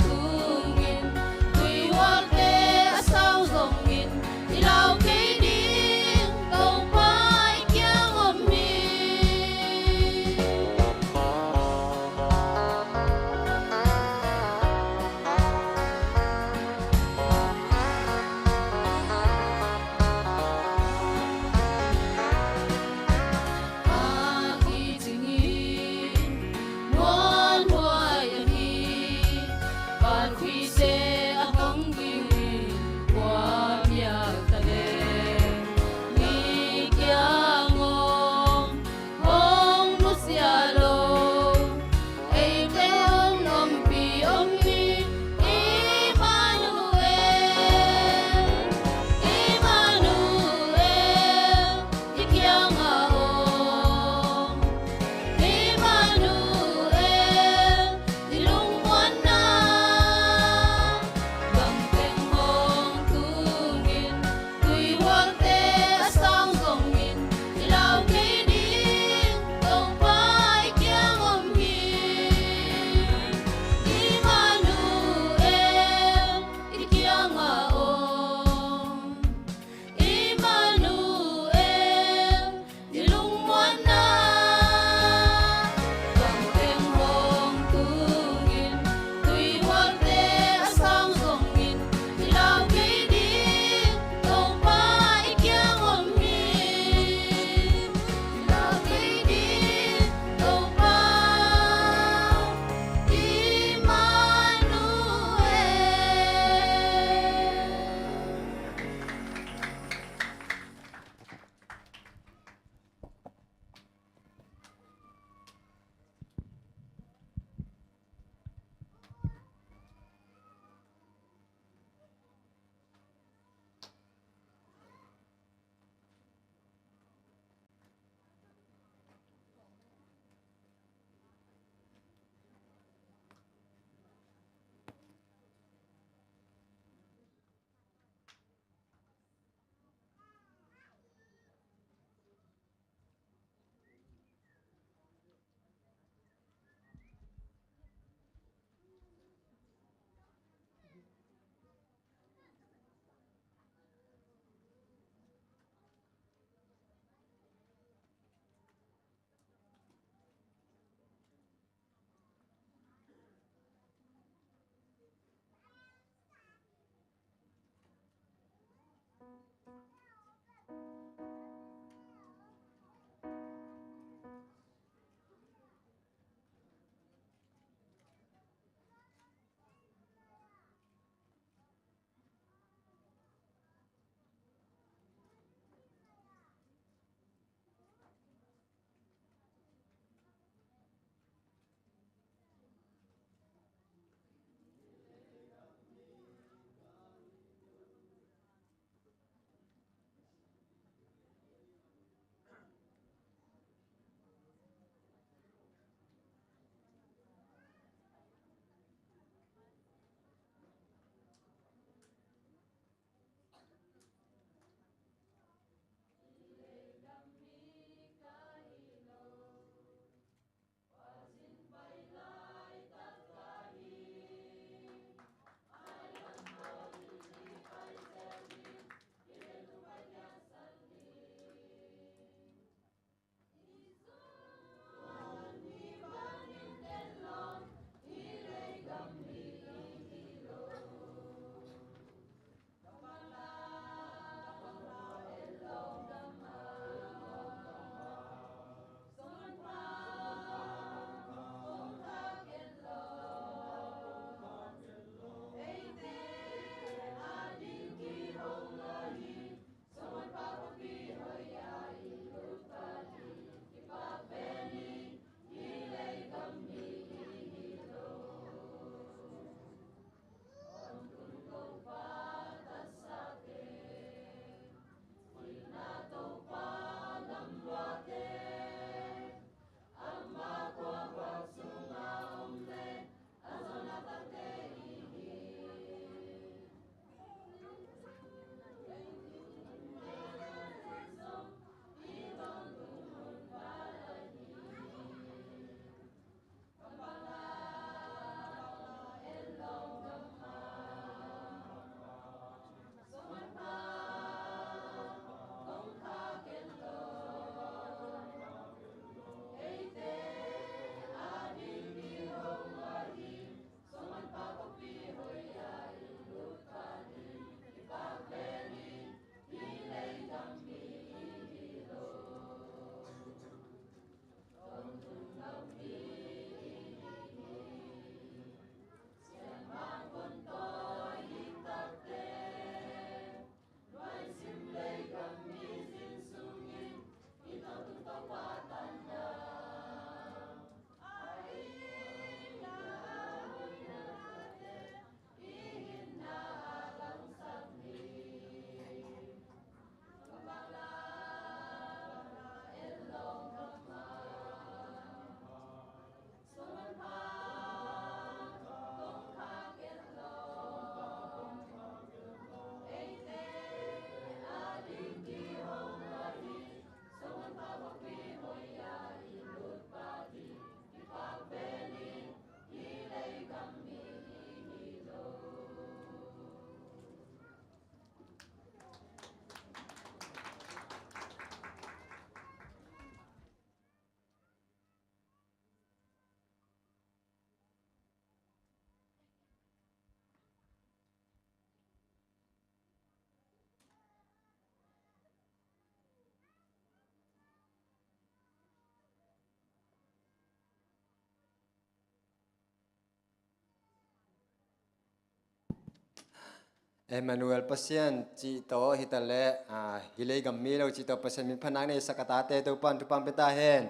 Emmanuel Pasian cih tawh hi ta leh, ah, hi lei gam mi lo cih tawh Pasian min phatna nei sak a tate Topa'n thupha pia ta hen.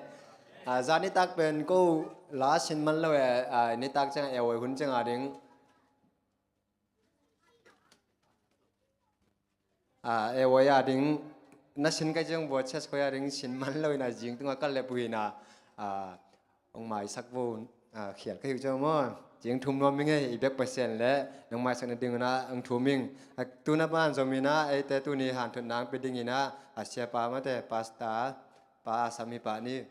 Ah, zan nitak pen ko la sin man lo e, ah, nitak ciang e voi hun ciang a ding. Ah, e voi a ding na sin ka ciang bua church khoi a ding sin man lo in a zing tung a kal le pu hi na, ah, hong maisak vo, ah, khial ka hi uh ciang maw. Ciang thum nuam ing e, i bek Pasian le nong maisak na ding un ah hong thum ing. Ah, tu na pan zom in ah, eite tuni hanthotna hong pia ding in ah, ah, siapa mate, pastor, pa a sam hi pah ni.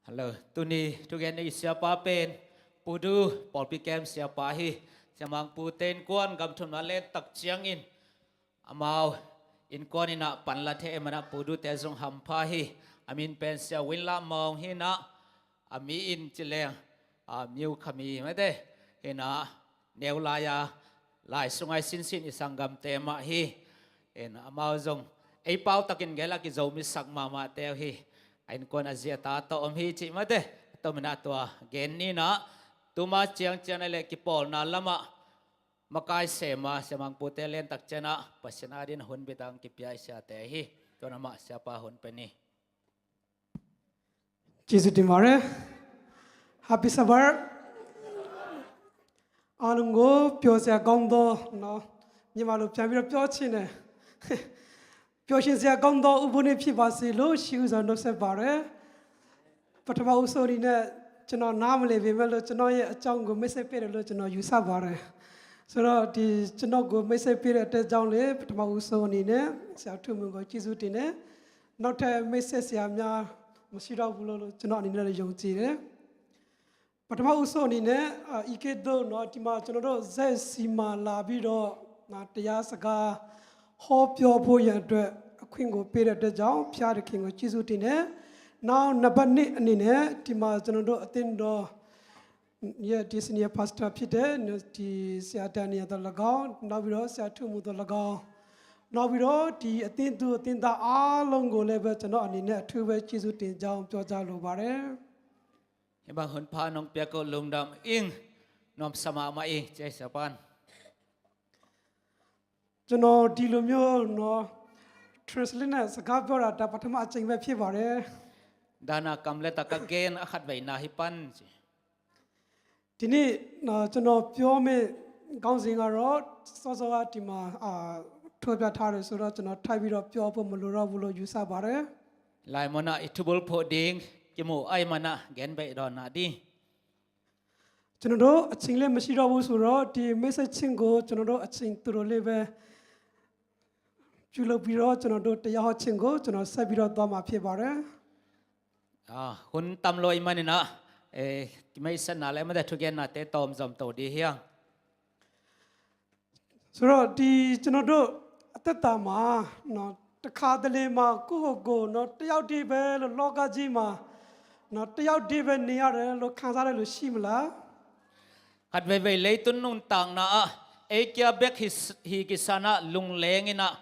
Hello, tuni thugen i siapa pen Pu Du, pawlpi kem siapa hi. Sia Mang Pu te innkuan gam thumna len tak ciangin amau innkuan in ah pan la thei e man ah Pu Du te zong hampha hi. A min pen Sia Win Lam Mawng hi in ah, a mi in ci leng, ah, Myo Khami mate hi in ah, neu lai a lai sung a i sinsin i sanggamte mah hi. In amau zong ei pau takin gel a kizo mi sak mahmahte uh hi. A innkuan a zi a ta tawh om hi cih mate. Tua min ah tua gen ni in ah, tuma ciangciang a le kipawlna lam ah makai sem a Sia Mang Pu te len tak ciang ah Pasian a ding hun bit a hong kipia i siate hi. Tua na mah siapa hun pia ni. Jesus တင်ပါတယ်။ Happy Sabbath။ အားလုံးကို ပျော်စရာကောင်းသော နော်၊ မြန်မာလိုပြန်ပြီးတော့ ပြောချင်တယ်။ ပျော်ရွှင်စရာကောင်းသော ဥပုသ်နေ့ဖြစ်ပါစေလို့ ရှေးဦးစွာနှုတ်ဆက်ပါတယ်။ ပထမဦးဆုံးအနေနဲ့ ကျွန်တော်နားမလည်ပေမဲ့လို့ ကျွန်တော်ရဲ့အကြောင်းကို မိတ်ဆက်ပေးတယ်လို့ ကျွန်တော်ယူဆပါတယ်။ ဆိုတော့ ဒီကျွန်တော်ကို မိတ်ဆက်ပေးတဲ့အတွက်ကြောင့်လည်း ပထမဦးဆုံးအနေနဲ့ ဆရာထုမူကို ကျေးဇူးတင်တယ်။ နောက်ထပ်မိတ်ဆက်စရာများ မရှိတော့ဘူးလို့ ကျွန်တော်အနေနဲ့ ယုံကြည်တယ်။ ပထမဦးဆုံးအနေနဲ့ အာ၊ အီးကဲဒိုနော်၊ ဒီမှာ ကျွန်တော်တို့ ဇက်စီမှာလာပြီးတော့ နော်၊ တရားစကားဟောပြောဖို့ရန်အတွက် အခွင့်ကိုပေးတဲ့အတွက်ကြောင့် ဘုရားသခင်ကို ကျေးဇူးတင်တယ်။ နောက် နံပါတ်နှစ်အနေနဲ့ ဒီမှာ ကျွန်တော်တို့ အသင်းတော်ရဲ့ ဒီ senior pastor ဖြစ်တဲ့ ဒီ ဆရာဒန်နီယယ် သော်လည်းကောင်း၊ နောက်ပြီးတော့ ဆရာထုမူ သော်လည်းကောင်း၊ နောက်ပြီးတော့ ဒီအသင်းသူအသင်းသားအားလုံးကိုလည်းပဲ ကျွန်တော်အနေနဲ့ အထူးပဲ ကျေးဇူးတင်ကြောင်း ပြောကြားလိုပါတယ်။ Hih bang hun pha nong piak uh lungdam ing. Nuamsa mahmah ing, ci ei sia pan. ကျွန်တော် ဒီလိုမျိုးနော်၊ translate နဲ့ စကားပြောတာ ဒါ ပထမအကြိမ်ပဲ ဖြစ်ပါတယ်။ Dana kam le taka gen a khat veina hi pan ci. ဒီနေ့နော်၊ ကျွန်တော်ပြောမယ့် ခေါင်းစဉ်ကတော့ စောစောက ဒီမှာ၊ အာ၊ ထုတ်ပြထားတယ်ဆိုတော့ ကျွန်တော် ထပ်ပြီးတော့ ပြောဖို့ မလိုတော့ဘူးလို့ ယူဆပါတယ်။ Lai mun ah i thubul phuh ding kimu ahih man ah gen beih dawn na ding. ကျွန်တော်တို့ အချိန်လည်း မရှိတော့ဘူးဆိုတော့ ဒီမိတ်ဆက်ခြင်းကို ကျွန်တော်တို့ အချိန်တိုတိုလေးပဲ ပြုလုပ်ပြီးတော့ ကျွန်တော်တို့ တရားဟောခြင်းကို ကျွန်တော် ဆက်ပြီးတော့ သွားမှာ ဖြစ်ပါတယ်။ Ah, hun tam lo ahih man in ah, eh, kimeihsakna le mate thugennate tawm zom to ding hi hang. ဆိုတော့ ဒီ ကျွန်တော်တို့ အသက်တာမှာနော်၊ တခါတလေမှာ ကိုယ့်ကိုယ်ကိုနော်၊ တယောက်တည်းပဲလို့ လောကကြီးမှာနော်၊ တယောက်တည်းပဲ နေရတယ်လို့ ခံစားရတဲ့လူ ရှိမလား။ Khat veivei leitung nuntakna ah ei kia bek hi, hi kisa in ah, lungleng in ah,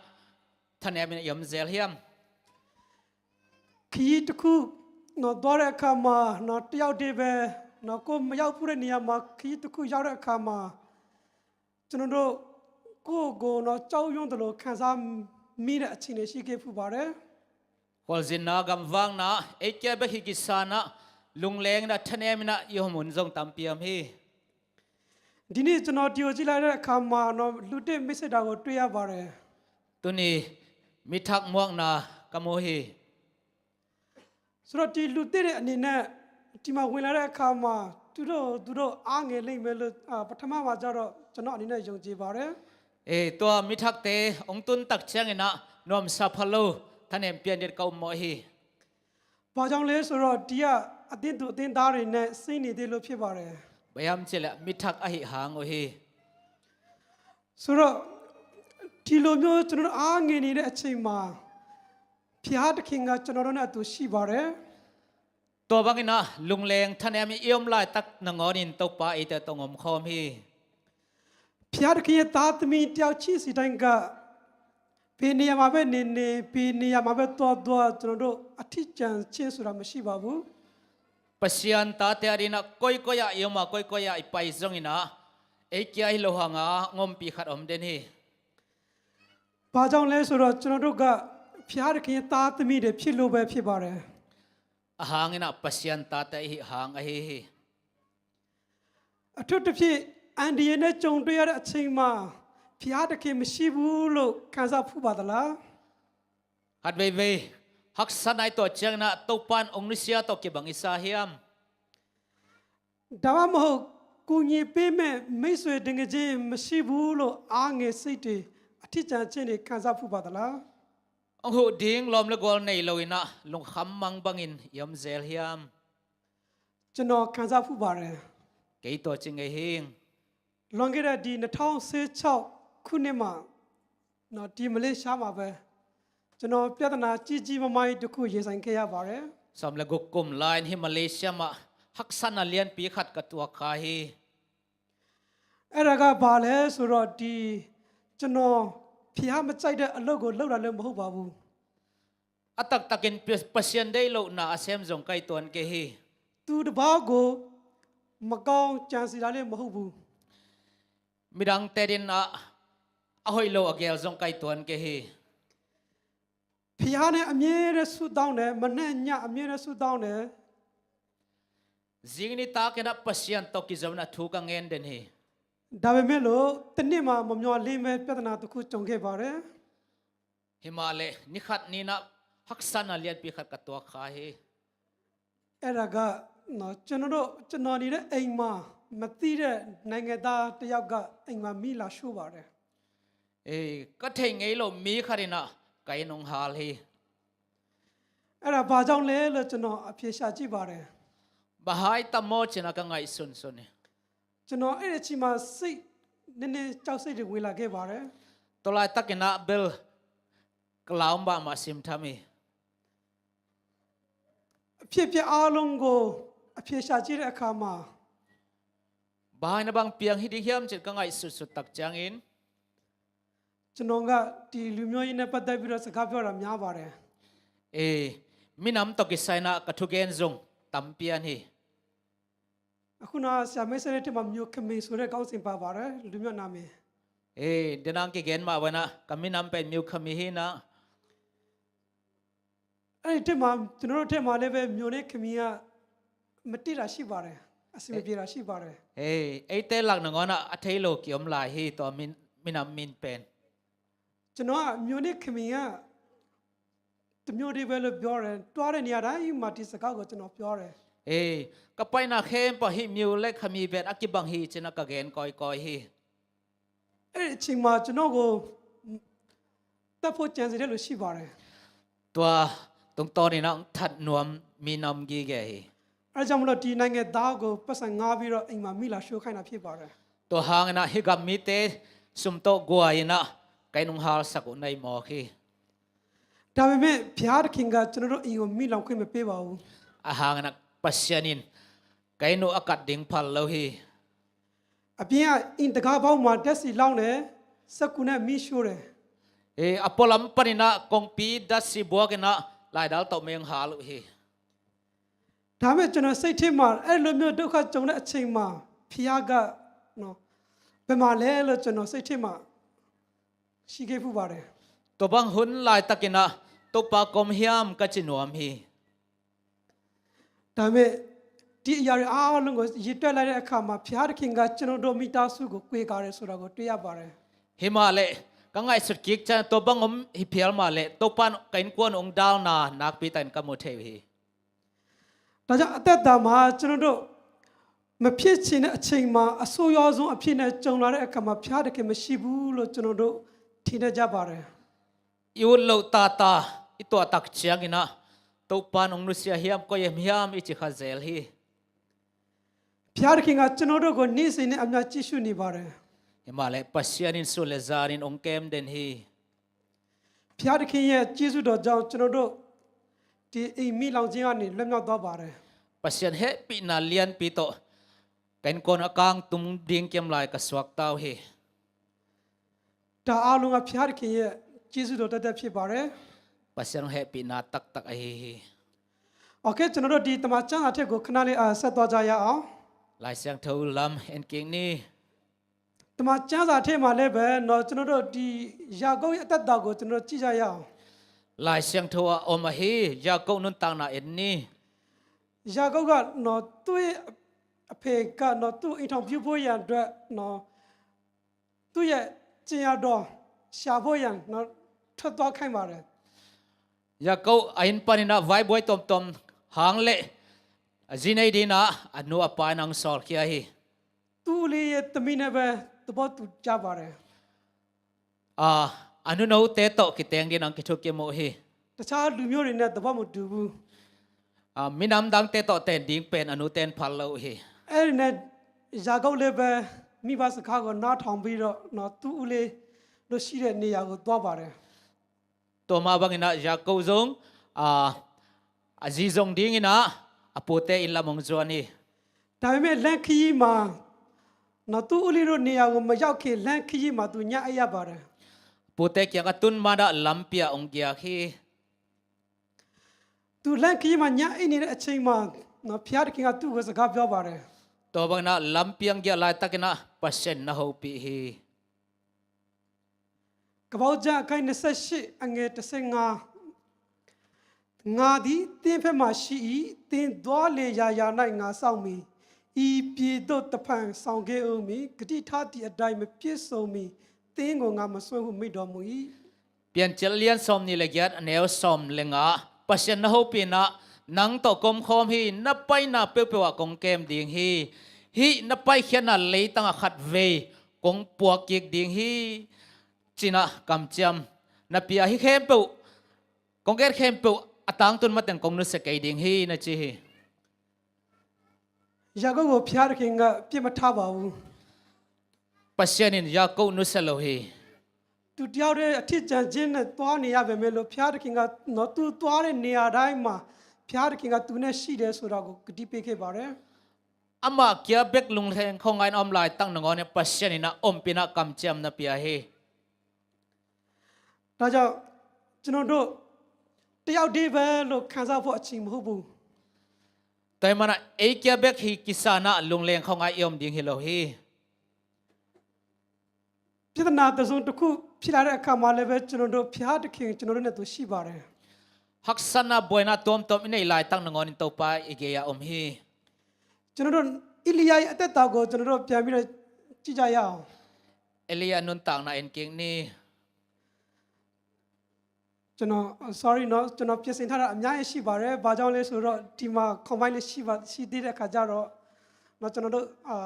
thanem in ah i om zel hiam? ခရီးတစ်ခုနော်၊ သွားတဲ့အခါမှာနော်၊ တယောက်တည်းပဲနော်၊ ကိုယ်မရောက်ဖူးတဲ့နေရာမှာ ခရီးတစ်ခုရောက်တဲ့အခါမှာ ကျွန်တော်တို့ ကိုယ့်ကိုယ်နော်၊ ကြောက်ရွံ့သလို ခံစားမိတဲ့ အခြေအနေ ရှိခဲ့ဖူးပါတယ်။ Khualzinna, gamvakna ei kia bek hi kisa in ah, lungleng in ah, thanem in ah i om hun zong tampi om hi. ဒီနေ့ ကျွန်တော် ဒီကို ကြည့်လိုက်တဲ့အခါမှာနော်၊ လူသစ် မိတ်ဆက်တာကို တွေ့ရပါတယ်။ Tuni mithak muakna ka mu hi. ဆိုတော့ ဒီလူသစ်တွေအနေနဲ့ ဒီမှာ ဝင်လာတဲ့အခါမှာ သူတို့ သူတို့ အားငယ်လိမ့်မယ်လို့၊ အာ၊ ပထမမှာကျတော့ ကျွန်တော်အနေနဲ့ ယုံကြည်ပါတယ်။ Eh, tua mithakte hong tun tak ciangin ah nuamsa pha lo, thanem pian ding ka um mawh hi. ဘာကြောင့်လဲဆိုတော့ ဒီက အသင်းသူအသင်းသားတွေနဲ့ စည်းနေသေးလို့ ဖြစ်ပါတယ်။ Bang hiam cih leh mithak ahih hang uh hi. ဆိုတော့ ဒီလိုမျိုး ကျွန်တော်တို့ အားငယ်နေတဲ့အချိန်မှာ ဘုရားသခင်က ကျွန်တော်တို့နဲ့အတူ ရှိပါတယ်။ Tua bangin ah lungleng thanem in i om laitak nangawn in Topa eite tawh hong omkhawm hi. ဖျားတခင်ရဲ့သားသမီးတယောက်ချင်းစီတိုင်းက ဘယ်နေရာမှာပဲနေနေ၊ ဘယ်နေရာမှာပဲသွားသွား၊ ကျွန်တော်တို့အထီးကျန်ခြင်းဆိုတာမရှိပါဘူး။ Pasian tate adingin ah koikoi ah i om a, koikoi ah i pai zongin ah ei kia hi lo hangin ah ngompi khat om den hi. ဘာကြောင့်လဲဆိုတော့ ကျွန်တော်တို့က ဖျားတခင်ရဲ့သားသမီးတွေဖြစ်လို့ပဲဖြစ်ပါတယ်။ Ahang in ah Pasian tate i hih hang ahi hi. အထူးသဖြင့် အန္တရာယ်နဲ့ကြုံတွေ့ရတဲ့အချိန်မှာ ဘုရားသခင်မရှိဘူးလို့ခံစားဖူးပါသလား။ Khat veivei haksatna i tuah ciangin ah Topa in hong nusia tawh kibang i sa hiam? ဒါမှမဟုတ် ကူညီပေးမဲ့မိတ်ဆွေတငယ်ချင်းမရှိဘူးလို့ အားငယ်စိတ်တွေ၊ အထီးကျန်ခြင်းတွေခံစားဖူးပါသလား။ Hong huh ding lawm le gual nei loin ah lungkham mang bangin i om zel hiam? ကျွန်တော်ခံစားဖူးပါတယ်။ Kei tua ci ngei hing. လွန်ခဲ့တဲ့ဒီနှစ်ထောင်ဆယ့်ခြောက်ခုနှစ်မှာနော်၊ ဒီမလေးရှားမှာပဲ ကျွန်တော်ပြဿနာကြီးကြီးမားမားကြီးတစ်ခုရင်ဆိုင်ခဲ့ရပါတယ်။ Sawm le guk kum lai-in hih Malaysia mah haksatna lianpi khat ka tuak kha hi. အဲ့ဒါကဘာလဲဆိုတော့၊ ဒီကျွန်တော်ဘုရားမကြိုက်တဲ့အလုပ်ကိုလုပ်တာလည်းမဟုတ်ပါဘူး။ A taktakin Pasian deih lohna a sem zong ka hi tuan kei hi. သူတစ်ပါးကိုမကောင်းကြံစည်တာလည်းမဟုတ်ဘူး။ Midangte adingin ah a hoih lo a gel zong ka hi tuan kei hi. ဘုရားနဲ့အမြဲတမ်းဆုတောင်းတယ်။ မနက်ညအမြဲတမ်းဆုတောင်းတယ်။ Zing nitak in ah Pasian tawh kizom in ah thu ka ngen den hi. ဒါပေမဲ့လို့တစ်နေ့မှာမမျှော်လင့်မဲ့ပြဿနာတစ်ခုကြုံခဲ့ပါတယ်။ Himahleh ni khat ni-in ah haksatna lianpi khat ka tuak kha hi. အဲ့ဒါကနော်၊ ကျွန်တော်တို့၊ ကျွန်တော်နေတဲ့အိမ်မှာမသိတဲ့နိုင်ငံသားတစ်ယောက်ကအိမ်မှာမီးလာရှို့ပါတယ်။ Ei, ka thei ngei lo mi khat in ah ka inn hong hal hi. အဲ့ဒါဘာကြောင့်လဲလို့ကျွန်တော်အဖြေရှာကြည့်ပါတယ်။ Bang hang hiam maw ci-in ah ka ngaihsunsun hi. ကျွန်တော်အဲ့ဒီအချိန်မှာစိတ်နည်းနည်းကြောက်စိတ်တွေဝင်လာခဲ့ပါတယ်။ Tua laitakin ah bel ka lau mahmah, simtham hi. အဖြစ်အပျက်အားလုံးကိုအဖြေရှာကြည့်တဲ့အခါမှာ၊ Bang hang hiam, bang piang hi ding hiam ci-in ka ngaihsutsut tak ciangin, ကျွန်တော်ကဒီလူမျိုးရေးနဲ့ပတ်သက်ပြီးတော့စကားပြောတာများပါတယ်။ Ei, minam tawh kisai-in ah ka thugen zong tam pian hi. အခုနကဆရာမင်းစဲတဲ့ထဲမှာမျိုးခမီဆိုတဲ့ခေါင်းစဉ်ပါပါတယ်။ လူမျိုးနာမည်။ Ei, denang kigen mah bangin ah ka minam pen Myo Khmer hi-in ah, အဲ့ဒီထဲမှာ၊ ကျွန်တော်တို့ထဲမှာလည်းပဲမျိုးနဲ့ခမီကမတည့်တာရှိပါတယ်။ အဆင်မပြေတာရှိပါတယ်။ Ei, eite lak nangawn ah a thei lo ki om lai hi, tua min, minam min pen. ကျွန်တော်ကမျိုးနဲ့ခမီကတစ်မျိုးတည်းပဲလို့ပြောတယ်။ သွားတဲ့နေရာတိုင်းမှာဒီစကားကိုကျွန်တော်ပြောတယ်။ Ei, ka paina khempeuh ah hih Myo le Khmer pen a kibang hi ci-in ah ka gen kawikawi hi. အဲ့ဒီအချိန်မှာကျွန်တော်ကိုတတ်ဖို့ကြံစည်တဲ့လူရှိပါတယ်။ Tua tungtawnin ah that nuam mi na om gige hi. အဲ့ဒါကြောင့်မလို့ဒီနိုင်ငံသားကိုပိုက်ဆံငှားပြီးတော့အိမ်မှာမီးလာရှို့ခိုင်းတာဖြစ်ပါတယ်။ Tua hangin ah hih gam mite sum tawh guai-in ah ka inn hong halsak uh na hi mawk hi. ဒါပေမဲ့ဘုရားသခင်ကကျွန်တော်တို့အိမ်ကိုမီးလောင်ခွင့်မပေးပါဘူး။ Ahang in ah Pasian in ka inn uh a kat ding phal lo hi. အပြင်ကအိမ်တံခါးပေါက်မှာဓာတ်ဆီလောင်းတယ်။ စက္ကူနဲ့မီးရှို့တယ်။ Ei, a pualam panin ah kongpi datsi buakin ah laidal tawh mei hong hal uh hi. ဒါပေမဲ့ကျွန်တော်စိတ်ထဲမှာအဲ့လိုမျိုးဒုက္ခကြုံတဲ့အချိန်မှာဘုရားကနော်၊ ဘယ်မှာလဲလို့ကျွန်တော်စိတ်ထဲမှာရှိခဲ့ဖူးပါတယ်။ Tua bang hun laitakin ah Topa koi-ah om hiam ka ci nuam hi. ဒါပေမဲ့ဒီအရာတွေအားလုံးကိုရေတွက်လိုက်တဲ့အခါမှာဘုရားသခင်ကကျွန်တော်တို့မိသားစုကိုကွယ်ကာတယ်ဆိုတာကိုတွေ့ရပါတယ်။ Himahleh ka ngaihsut kik ciang tua bang om hi phial mahleh Topa in ka innkuan hong dalna nakpi takin ka mu thei uh hi. ဒါကြောင့်အသက်တာမှာကျွန်တော်တို့မဖြစ်ချင်တဲ့အချိန်မှာအဆိုးရွားဆုံးအဖြစ်နဲ့ကြုံလာတဲ့အခါမှာဘုရားသခင်မရှိဘူးလို့ကျွန်တော်တို့ထင်တတ်ကြပါတယ်။ I ut loh tata i tuah tak ciangin ah Topa in hong nusia hiam, koi-ah om hiam i ci kha zel hi. ဘုရားသခင်ကကျွန်တော်တို့ကိုနေ့စဉ်နဲ့အမျှကြည့်ရှုနေပါတယ်။ Himahleh Pasian in sun le zanin hong kem den hi. ဘုရားသခင်ရဲ့ကျေးဇူးတော်ကြောင့်ကျွန်တော်တို့ဒီအိမ်မီးလောင်ခြင်းကနေလွတ်မြောက်သွားပါတယ်။ Pasian hehpihna lianpi tawh ka innkuan a kangtum ding kiam lai ka suakta uh hi. ဒါအားလုံးကဘုရားသခင်ရဲ့ကျေးဇူးတော်သက်သက်ဖြစ်ပါတယ်။ Pasian hong hehpihna taktak ahi hi. โอเค ကျွန်တော်တို့ဒီတမန်ကျမ်းစာထဲကိုခဏလေးအာဆက်သွားကြရအောင်။ Lai Siangtho lam en kik ni. တမန်ကျမ်းစာထဲမှာလည်းပဲနော်ကျွန်တော်တို့ဒီယာကုပ်ရဲ့အသက်တာကိုကျွန်တော်တို့ကြည့်ကြရအောင်။ Lai Siangtho ah om ahi. Jakob nuntakna en ni. ယာကုပ်ကနော်သူ့ရဲ့အဖေကနော်သူ့အိမ်ထောင်ပြုဖို့ရန်အတွက်နော်သူ့ရဲ့ကြင်ရတော်ရှာဖို့ရန်နော်ထွက်သွားခိုင်းပါတယ်။ Jakob a inn panin ah vaibuai tuamtuam hang le a zi nei dingin ah a nu a pa in ah hong sawlkhia hi. သူ့လေးရဲ့သမီးနဲ့ပဲသဘောတူကြပါတယ်။ အာ၊ a nunote tawh kiteng dingin ah kithukim uh hi. တခြားလူမျိုးတွေနဲ့သဘောမတူဘူး။ Aa, minam dangte tawh ten ding pen a nute in phal lo uh hi. အဲ့ဒီနဲ့ယာကုပ်လည်းပဲမိဘစကားကိုနားထောင်ပြီးတော့နော်သူ့ဦးလေးတို့ရှိတဲ့နေရာကိုသွားပါတယ်။ Tua mah bangin ah Jakob zong, aa, a zi zong dingin ah a pute inn lam hong zuan hi. ဒါပေမဲ့လမ်းခရီးမှာနော်သူ့ဦးလေးတို့နေရာကိုမရောက်ခင်လမ်းခရီးမှာသူညအိပ်ရပါတယ်။ Pute kiang a tun ma-in ah lampi ah hong giak hi. သူလမ်းခရီးမှာညအိပ်နေတဲ့အချိန်မှာနော်ဘုရားသခင်ကသူ့ကိုစကားပြောပါတယ်။ Tua bangin ah lampi ah hong giak laitakin ah Pasian in na hopih hi. ကပ္ပဦးကျမ်းအခန်းနှစ်ဆယ့်ရှစ်အငယ်တစ်ဆယ့်ငါး၊ ငါသည်သင့်ဘက်မှာရှိ၏။ သင်သွားလေရာရာ၌ငါစောင့်မည်။ ဤပြည်သို့တဖန်ဆောင်ခဲ့ဦးမည်။ ဂတိထားသည့်အတိုင်းမပြည့်စုံမှီသင်ကိုငါမစွန့်ဟုမိန့်တော်မူ၏။ Piancil lian sawmnih le giat a neu sawm le nga ah Pasian na hopih in ah nang tawh ka omkhawm hi. Na paina peuhpeuh ah kong kem ding hi. Hih na paikhiatna leitang ah khatvei kong puak kik ding hi. Ci-in ah kamciam na pia hi. Khempeuh kong et khempeuh a tangtun mateng kong nusia kei ding hi na ci hi. ယာကုပ်ကိုဘုရားသခင်ကပြစ်မထားပါဘူး။ Pasian in Jakob nusia lo hi. သူတယောက်တည်းအထီးကျန်ခြင်းနဲ့သွားနေရပေမဲ့လို့ဘုရားသခင်ကနော်သူသွားတဲ့နေရာတိုင်းမှာဘုရားသခင်ကသူနဲ့ရှိတယ်ဆိုတာကိုကတိပေးခဲ့ပါတယ်။ Amah kia bek lungleng khawngaih in a om laitak nangawn in Pasian in ah ompih in ah kamciam na pia hi. ဒါကြောင့်ကျွန်တော်တို့တယောက်တည်းပဲလို့ခံစားဖို့အချိန်မဟုတ်ဘူး။ Tua ahih manin ah ei kia bek hi kisa-in ah lungleng khawngaih i om ding hi lo hi. ပြဿနာတစ်စုံတစ်ခုဖြစ်လာတဲ့အခါမှာလည်းပဲကျွန်တော်တို့ဘုရားသခင်ကျွန်တော်တို့နဲ့သူရှိပါတယ်။ Haksatna buaina tuamtuam i neih laitak nangawn in Topa i gei-ah om hi. ကျွန်တော်တို့အီလိယရဲ့အသက်တာကိုကျွန်တော်တို့ပြန်ပြီးတော့ကြည့်ကြရအောင်။ Elijah nuntakna en kik ni. ကျွန်တော် sorry နော်ကျွန်တော်ပြင်ဆင်ထားတာအများကြီးရှိပါတယ်။ဘာကြောင့်လဲဆိုတော့ဒီမှာ combine လေးရှိပါရှိသေးတဲ့အခါကျတော့နော်ကျွန်တော်တို့အာ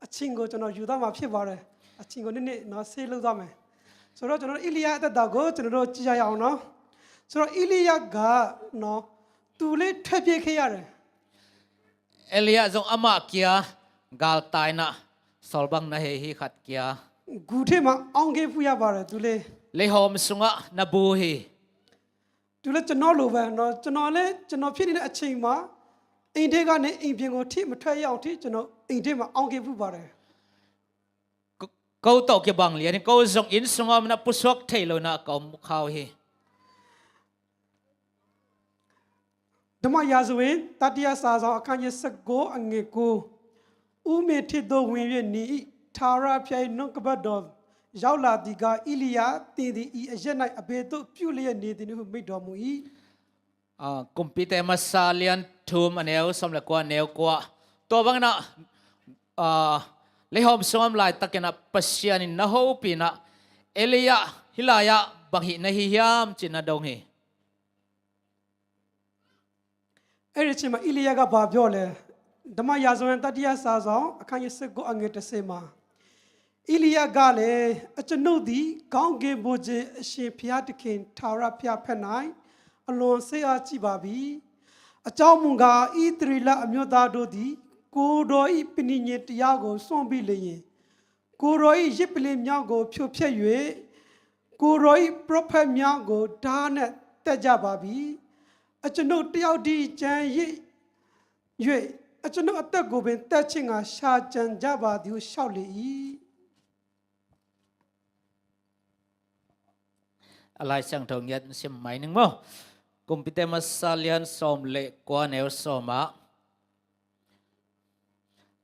အချင်းကိုကျွန်တော်ယူသွားမှာဖြစ်ပါတယ်။အချင်းကိုနည်းနည်းနော်ဆေးလုပ်သွားမယ်။ဆိုတော့ကျွန်တော်တို့အီလိယအသက်တာကိုကျွန်တော်တို့ကြည့်ရအောင်နော်။ဆိုတော့အီလိယကနော်သူလေးထွက်ပြေးခဲ့ရတယ်။ Elijah zong amah kia galtai-in ah sawlbang na hei hi. Khat kia ဂူထဲမှာအောင်းခဲ့ဖူးရပါတယ်သူလေး။ Leihawm sungah na bu hi. သူလည်းကျွန်တော်လိုပဲနော်ကျွန်တော်လည်းကျွန်တော်ဖြစ်နေတဲ့အချိန်မှာအိမ်ထဲကနေအိမ်ပြင်ကိုထိမထွက်ရအောင်ထိကျွန်တော်အိမ်ထဲမှာအောင်းခဲ့ဖူးပါတယ်။ Ko, ko tawh kibang lian hi. Ko zong inn sungah om-in ah pusuak thei lo-in ah ka om kha uh hi. ဓမ္မရာဇဝင်တတိယစာစောင်အခန်းကြီးဆယ့်ကိုးအငယ်ကိုး၊ ဦးမေထိတ်သို့ဝင်၍နေ၏။ ထာဝရဘုရား၏နှုတ်ကပတ်တော်ရောက်လာသည်ကား၊ အီလိယ၊ သင်သည်ဤအရပ်၌အဘယ်သို့ပြုလျက်နေသနည်းဟုမိန့်တော်မူ၏။ Aa, Kumpite Masa lian thum a neu sawm le kua, a neu kua. Tua bangin ah, aa, leihawm sungah om laitakin ah Pasian in na hopih in ah Elijah hih lai-ah bang hih na hi hiam ci-in na dong hi. အဲ့ဒီအချိန်မှာအီလိယကဘာပြောလဲ။ ဓမ္မရာဇဝင်တတိယစာစောင်အခန်းကြီးဆယ့်ကိုးအငယ်တစ်ဆယ်မှာ၊ အီလိယကလည်း၊ အကျွန်ုပ်သည်ကောင်းကင်ဗိုလ်ခြေအရှင်ဘုရားသခင်ထာဝရဘုရားဘက်၌အလွန်စိတ်အားကြီးပါပြီ။ အကြောင်းမူကား၊ ဣသရေလအမျိုးသားတို့သည်ကိုယ်တော်၏ပဋိညာဉ်တရားကိုစွန့်ပြီးလျှင်၊ ကိုယ်တော်၏ယဇ်ပလ္လင်များကိုဖြိုဖျက်၍၊ ကိုယ်တော်၏ပရောဖက်များကိုဓားနှင့်သတ်ကြပါပြီ။ အကျွန်ုပ်တစ်ယောက်တည်းကျန်ရစ်၍၊ အကျွန်ုပ်အသက်ကိုပင်သတ်ခြင်းငှာရှာကြံကြပါသည်ဟုလျှောက်လေ၏။ A Lai Siangtho ngiat sim mai ning maw. Kumpite Masa lian sawm le kua, neu sawm ah,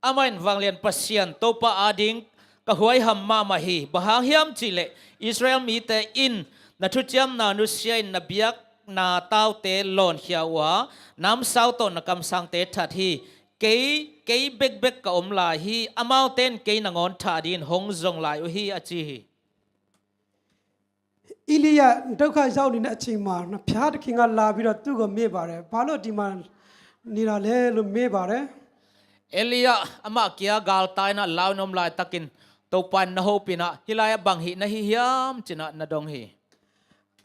amah in, Vanglian Pasian Topa ading ka huaiham mahmah hi. Bang hang hiam cihleh Israel mite in na thuciamna nusia in na biakna taute lawnkhia uh a, namsau tawh na kamsangte that hi. Kei, kei bekbek ka om lai hi. Amaute in kei nangawn thah dingin hong zong lai uh hi, a ci hi. အီလိယ ဒုက္ခရောက်နေတဲ့အချိန်မှာ ဘုရားသခင်ကလာပြီးတော့ သူ့ကိုမေးပါတယ်။ ဘာလို့ဒီမှာနေတာလဲလို့ မေးပါတယ်။ Elijah amah kia galtai in lau in om laitakin Topa in na hopih in, hih lai-ah bang hih na hi hiam, ci-in na dong hi.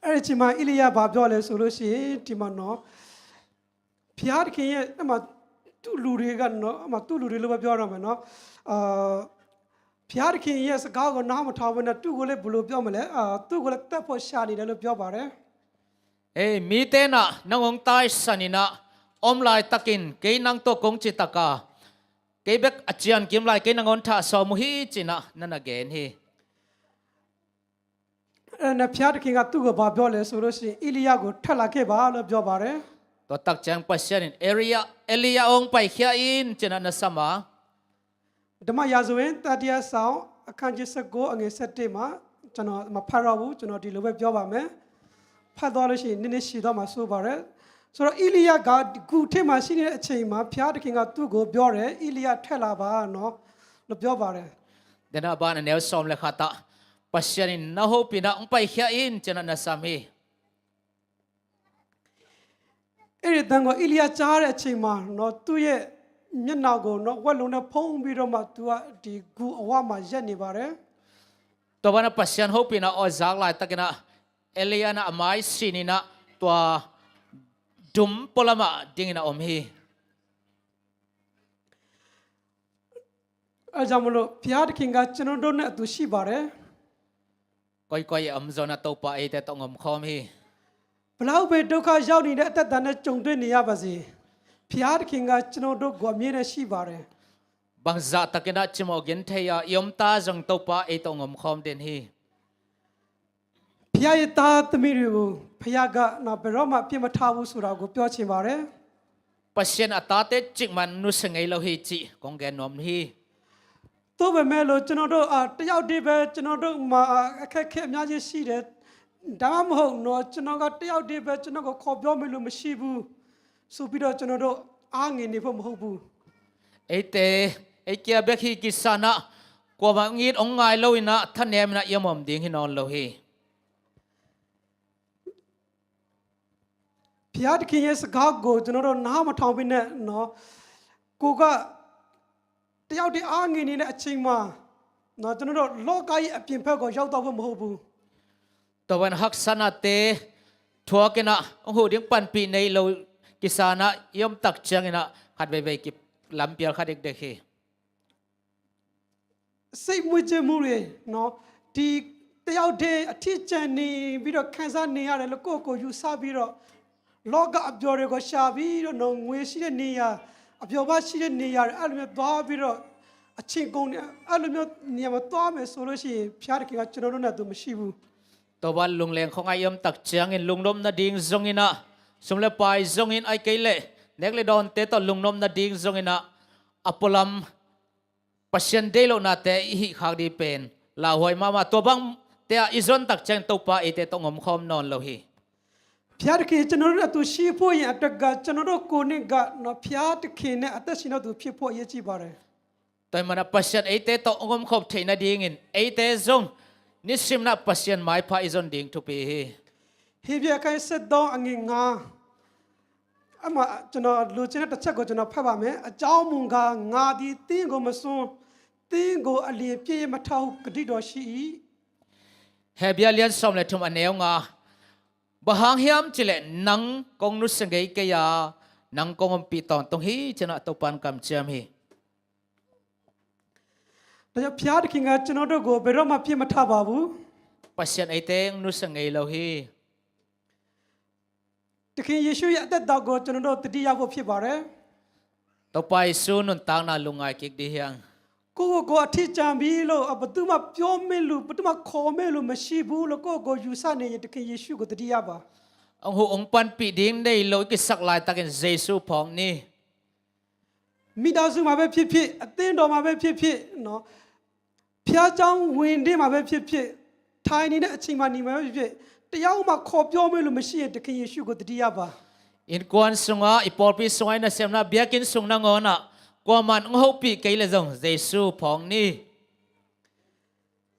အဲ့ဒီအချိန်မှာ အီလိယ ဘာပြောလဲဆိုလို့ရှိရင် ဒီမှာနော် ဘုရားသခင်ရဲ့အဲ့မှာသူ့လူတွေကနော် အဲ့မှာသူ့လူတွေလို့ပဲပြောရမယ်နော်။ အာ၊ ဘုရားသခင်ရဲ့စကားကိုနားမထောင်ဘဲနဲ့ သူ့ကိုလည်းဘယ်လိုပြောမလဲ။ အာ၊ သူ့ကိုလည်းသတ်ဖို့ရှာနေတယ်လို့ပြောပါတယ်။ Ei, mite in nang hong taisan in om laitakin kei nang tawh kong citak a, kei bek a ciankim lai, kei nangawn thah sawm uh hi, ci-in na na gen hi. အဲ့ဒါနဲ့ဘုရားသခင်ကသူ့ကိုဘာပြောလဲဆိုလို့ရှိရင် အီလိယကိုထွက်လာခဲ့ပါလို့ပြောပါတယ်။ Tua tak ciang Pasian in, Elijah, Elijah, hong paikhia in, ci-in na sam a. ဓမ္မရာဇဝင်တတိယဆောင်အခန်းကြီးဆယ့်ကိုးအငယ်ဆယ့်တစ်မှာ ကျွန်တော်မဖတ်တော့ဘူး။ ကျွန်တော်ဒီလိုပဲပြောပါမယ်။ ဖတ်သွားလို့ရှိရင်နည်းနည်းရှည်သွားမှာစိုးပါတယ်။ ဆိုတော့ အီလိယကဂူထဲမှာရှိနေတဲ့အချိန်မှာ ဘုရားသခင်ကသူ့ကိုပြောတယ်။ အီလိယထွက်လာပါနော်လို့ပြောပါတယ်။ Dena ban a neu sawm le khat ah, Pasian in na hopih in hong paikhia in, ci-in na sam hi. အဲ့ဒီအသံကိုအီလိယကြားတဲ့အချိန်မှာနော် သူ့ရဲ့မျက်နှာကိုနော် ဝက်လုံးနဲ့ဖုံးပြီးတော့မှ သူကဒီဂူအဝမှာရပ်နေပါတယ်။ Tua ban a Pasian hopih in aw zak laitakin Elijah in a mai sin in tua dum pualam ah dingin a om hi. အဲဒါကြောင့်မလို့ဘုရားသခင်ကကျွန်တော်တို့နဲ့အတူရှိပါတယ်။ Koikoi i om zongin Topa eite tawh hong omkhawm hi. ဘယ်လောက်ပဲဒုက္ခရောက်နေတဲ့အသက်တာနဲ့ကြုံတွေ့နေရပါစေ။ ဘုရားသခင်ကကျွန်တော်တို့ကိုအမြဲတမ်းရှိပါတယ်။ Bangzah takin cimawh genthei a i om ta zong Topa ei tawh hong omkhawm den hi. ဘုရားရဲ့သားသမီးတွေကိုဘုရားကနော်ဘယ်တော့မှပြစ်မထားဘူးဆိုတာကိုပြောချင်ပါတယ်။ Pasian a tate cikmah nusia ngei lo hi cih kong gen nuam hi. သို့ပေမဲ့လို့ကျွန်တော်တို့အာတယောက်တည်းပဲကျွန်တော်တို့မှာအာအခက်အခဲအများကြီးရှိတယ်။ ဒါမှမဟုတ်နော်ကျွန်တော်ကတယောက်တည်းပဲကျွန်တော်ကိုခေါ်ပြောမယ်လို့မရှိဘူးဆိုပြီးတော့ကျွန်တော်တို့အားငယ်နေဖို့မဟုတ်ဘူး။ Eite, ei kia bek hi kisa in kuamah ngit hong ngai lo in thanem in i om ding hi nawn lo hi. ဘုရားသခင်ရဲ့စကားကိုကျွန်တော်တို့နားမထောင်ဘဲနဲ့နော်ကိုကတယောက်တည်းအားငယ်နေတဲ့အချိန်မှာနော်ကျွန်တော်တို့လောကကြီးအပြင်ဘက်ကိုရောက်တော့ဖို့မဟုတ်ဘူး။ Tua ban haksatnate thuak in hong huh ding panpih nei lo kisa in i om tak ciangin khat veivei kilampial kha dekdek hi. စိတ်မွေးကြိုးမှုတွေနော်ဒီတယောက်တည်းအထီးကျန်နေပြီးတော့ခံစားနေရတယ်လို့ကိုယ့်ကိုယ်ယူဆပြီးတော့လောကအပျော်တွေကိုရှာပြီးတော့နော်ငွေရှိတဲ့နေရာအပျော်ပါရှိတဲ့နေရာတွေအဲ့လိုမျိုးသွားပြီးတော့အချိန်ကုန်နေအဲ့လိုမျိုးနေရာမှာသွားမယ်ဆိုလို့ရှိရင်ဘုရားသခင်ကကျွန်တော်တို့နဲ့အတူမရှိဘူး။ Tua ban lungleng khong a i om tak ciangin lungnop nading zongin sum le pai zongin ahih kei leh nek le dawnte tawh lungnop nading zongin a pualam Pasian deih lohnate i hih khak ding pen lauhuai mahmah. Tua bangte ah i zon tak ciangin Topa eite tawh hong omkhawm nawn lo hi. ဘုရားသခင်ကျွန်တော်တို့နဲ့အတူရှိဖို့ရန်အတွက်ကကျွန်တော်တို့ကိုယ်နဲ့ကနော်ဘုရားသခင်နဲ့အသက်ရှင်တော်သူဖြစ်ဖို့အရေးကြီးပါတယ်။ Tua ahih manin Pasian eite tawh hong omkhawm theih nadingin eite zong nisim in Pasian maipha i zon ding thupi hi. ဟေဗြဲအခန်းဆယ့်သုံးအငယ်ငါး အဲ့မှာကျွန်တော်လိုချင်တဲ့တစ်ချက်ကိုကျွန်တော်ဖတ်ပါမယ်။ အကြောင်းမူကားငါသည်သင်ကိုမစွန့်၊ သင်ကိုအလျင်အပြည့်မထားဟုဂတိတော်ရှိ၏။ Hebru lian sawm le thum a neu nga, bang hang hiam cihleh nang kong nusia ngei kei a, nang kong ompih tawntung hi, ci-in Topa in kamciam hi. ဒါကြောင့်ဘုရားသခင်ကကျွန်တော်တို့ကိုဘယ်တော့မှပြစ်မထားပါဘူး။ Pasian eite nusia ngei lo hi. သခင်ယေရှုရဲ့အသက်တာကိုကျွန်တော်တို့သတိရဖို့ဖြစ်ပါတယ်။ Topa Jesu nuntakna lungngai kik ding hi hang. ကိုယ့်ကိုယ်ကို အထီးကျန်ပြီလို့ ဘယ်သူမှ ပြောမိလို့ ဘယ်သူမှ ခေါ်မိလို့ မရှိဘူးလို့ ကိုယ့်ကိုယ်ကို ယူဆနေရင် သခင်ယေရှုကို သတိရပါ။ Hong huh hong panpih ding nei lo i kisak laitakin Jesu phawk ni. မိသားစုမှာပဲဖြစ်ဖြစ်၊ အသင်းတော်မှာပဲဖြစ်ဖြစ်နော်၊ ဘုရားကျောင်းဝင်တဲ့မှာပဲဖြစ်ဖြစ်၊ ထိုင်နေတဲ့အချိန်မှာနေမှာပဲဖြစ်ဖြစ်၊ တယောက်မှ ခေါ်ပြောမိလို့ မရှိရင် သခင်ယေရှုကို သတိရပါ။ Innkuan sungah, i pawlpi sungah, i nasemna biakinn sung nangawnah kuaman hong hopih kei le zong Jesu phawk ni.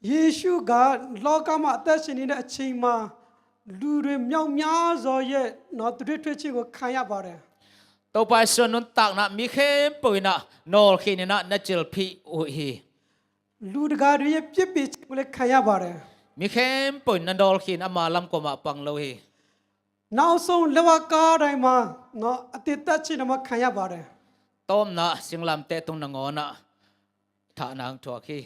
ယေရှုက လောကမှာ အသက်ရှင်နေတဲ့အချိန်မှာ လူတွေမြောက်များစွာရဲ့နော်၊ သွေးထွက်ခြင်းကို ခံရပါတယ်။ Topa Jesu nuntakna mi khempeuh in ah nawlkhin in ah na cilphih uh hi. လူတကာတွေရဲ့ ပြစ်ပယ်ခြင်းကိုလည်း ခံရပါတယ်။ Mi khempeuh in na nawlkhin, ama lam kuamah pang lo hi. နောက်ဆုံး လက်ဝါးကပ်တိုင်မှာနော်၊ အသေသတ်ခြင်းတောင်မှ ခံရပါတယ်။ Tawpna singlamteh tung nangawnah thahna hong thuak hi.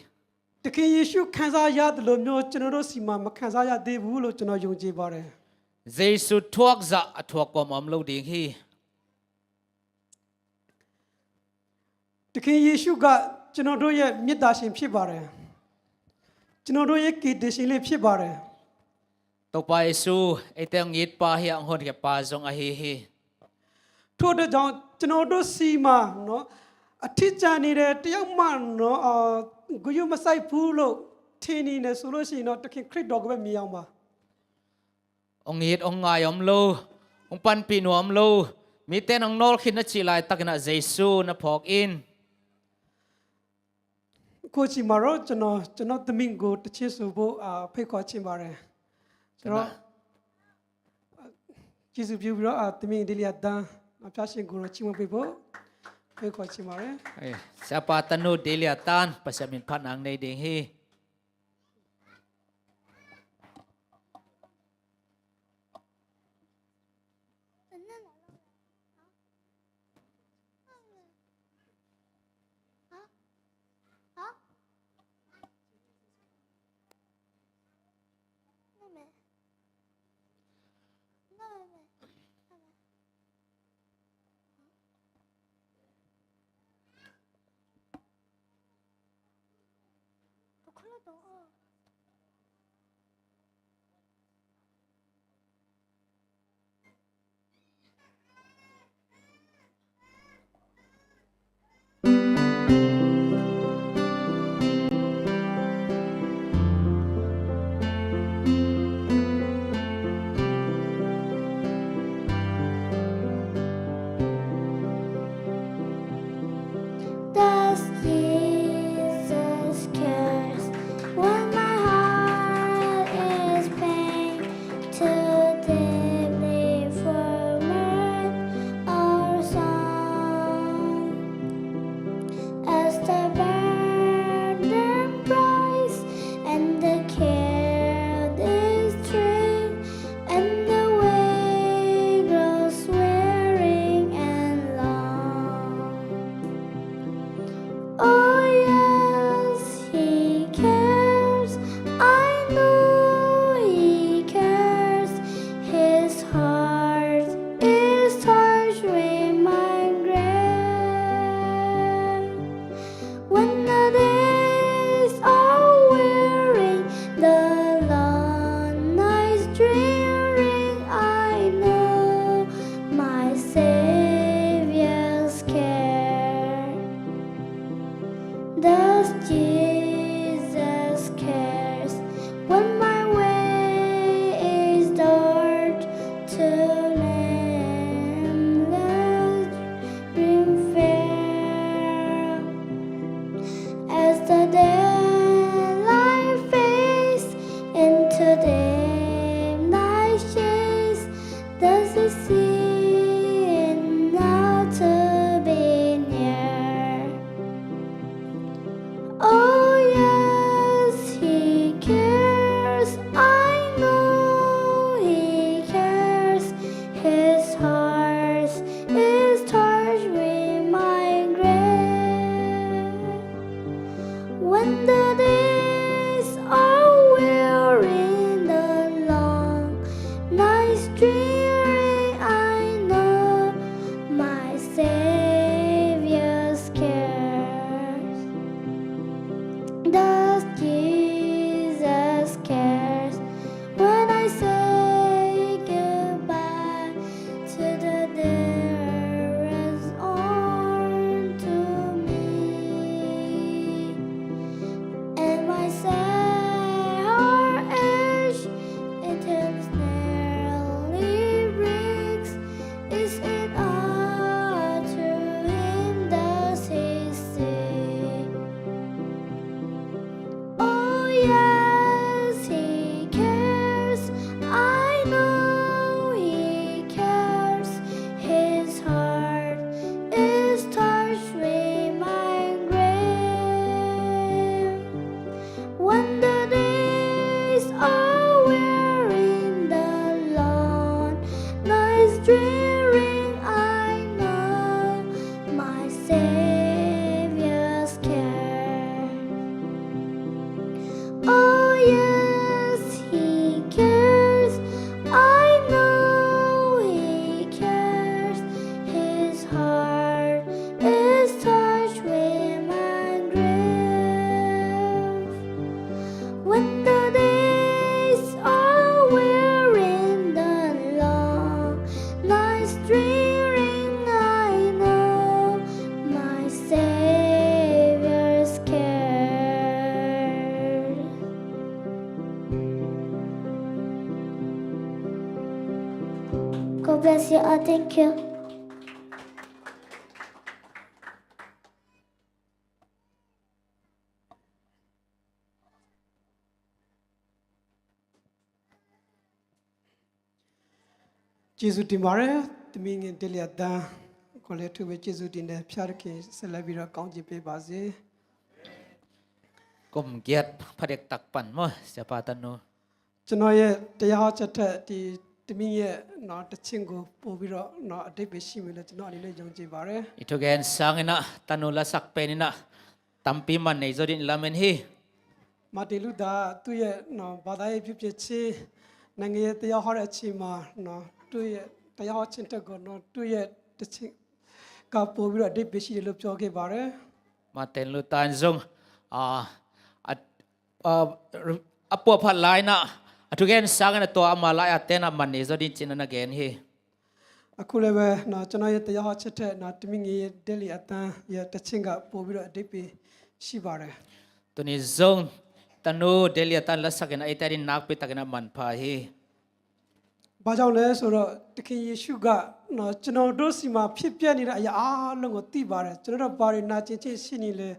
သခင်ယေရှု ခံစားရသလိုမျိုး ကျွန်တော်တို့ဆီမှာ မခံစားရသေးဘူးလို့ ကျွန်တော် ယုံကြည်ပါတယ်။ Jesu thuak zah a thuak kuamah om lo ding hi. သခင်ယေရှုက ကျွန်တော်တို့ရဲ့ မေတ္တာရှင် ဖြစ်ပါတယ်။ ကျွန်တော်တို့ရဲ့ ကယ်တင်ရှင်လည်း ဖြစ်ပါတယ်။ Topa Jesu, eite hong it pa hi a, hong honkhia pa zong ahi hi. ထို့အတွက်ကြောင့် ကျွန်တော်တို့ဆီမှာနော်၊ အထီးကျန်နေတဲ့ တယောက်မှနော်၊ အာ၊ ဂရုမစိုက်ဘူးလို့ ထင်နေတယ်ဆိုလို့ရှိရင်တော့၊ သခင်ခရစ်တော်ကိုပဲ မြင်အောင်ပါ။ Hong it hong ngai om lo, hong panpih nuam lo, mite in hong nawlkhin na cih laitakin ah Jesu na phawk in. အခုအချိန်မှာတော့ ကျွန်တော်၊ ကျွန်တော့်သမီးကို သီချင်းဆိုဖို့၊ အာ၊ ဖိတ်ခေါ်ချင်ပါတယ်။ ကျွန်တော်၊ အာ၊ ကျေးဇူးပြုပြီးတော့၊ အာ၊ သမီး ဒေးလီယာသန်း၊ အာ၊ ဖျားရှင်ကိုယ်တော် ချီးမွမ်းပေးဖို့ ဖိတ်ခေါ်ချင်ပါတယ်။ Siapa tanu Delia Tan, Pasian min phatna nei ding hi. Does Jesus cares when my heart is pained too deeply for mirth or song? As the burden rise and the care is strained, and the way grows wearing and long. Oh yes, he cares. I know he cares. His heart is touched with my grief. When the days are weary, the long nights dreary, I know my Savior's care. Does Jesus cares when my way is dark to nameless dream fair? As the daylight fades into dim night shades, does he seem not to be near? Oh Bless you all. Thank you. Jesus တင်ပါတယ်။ တမင်ငယ် daily အတန်းကိုလည်း အထူးပဲ ကျေးဇူးတင်တယ်။ ဘုရားသခင် ဆက်လက်ပြီးတော့ ကောင်းချီးပေးပါစေ။ Kum giat pha dektak pan maw, Siapa Tanu? ကျွန်တော်ရဲ့ တရားဟောချက်ထက် ဒီတမင်ရဲ့ နော် တခြင်းကို ပိုပြီးတော့ နော် အဓိပ္ပာယ်ရှိမယ်လို့ ကျွန်တော်အနေနဲ့ ယုံကြည်ပါတယ်။ I thugen sangin ah, Tanu lasak pen in ah tampi man nei zaw ding lamen hi. Martin Luther သူ့ရဲ့ နော် ဘာသာရေးပြုပြင်ခြင်း၊ နိုင်ငံရေးတရားဟောတဲ့အချိန်မှာ နော် သူ့ရဲ့တရားဟောခြင်းထက်ကို နော် သူ့ရဲ့တခြင်းက ပိုပြီးတော့ အဓိပ္ပာယ်ရှိတယ်လို့ ပြောခဲ့ပါတယ်။ Martin Luther in zong, ah, a, ah, a puahphat lai in ah, a thugen sangin a tua ama lai a ten ah man nei zaw ding ci-in a na gen hi. အခုလည်းပဲ နော် ကျွန်တော်ရဲ့ တရားဟောချက်ထက် နော် တမင်ငယ်ရဲ့ daily အတန်းရဲ့ တခြင်းက ပိုပြီးတော့ အဓိပ္ပာယ်ရှိပါတယ်။ Tuni zong Tanu daily အတန်း lasak in ah, eite adingin nakpi takin ah manpha hi. ဘာကြောင့်လဲဆိုတော့ သခင်ယေရှုက နော် ကျွန်တော်တို့ဆီမှာ ဖြစ်ပျက်နေတဲ့ အရာအားလုံးကို သိပါတယ်။ ကျွန်တော်တို့ ဘာတွေနာကျင်ခြင်းရှိနေလဲ၊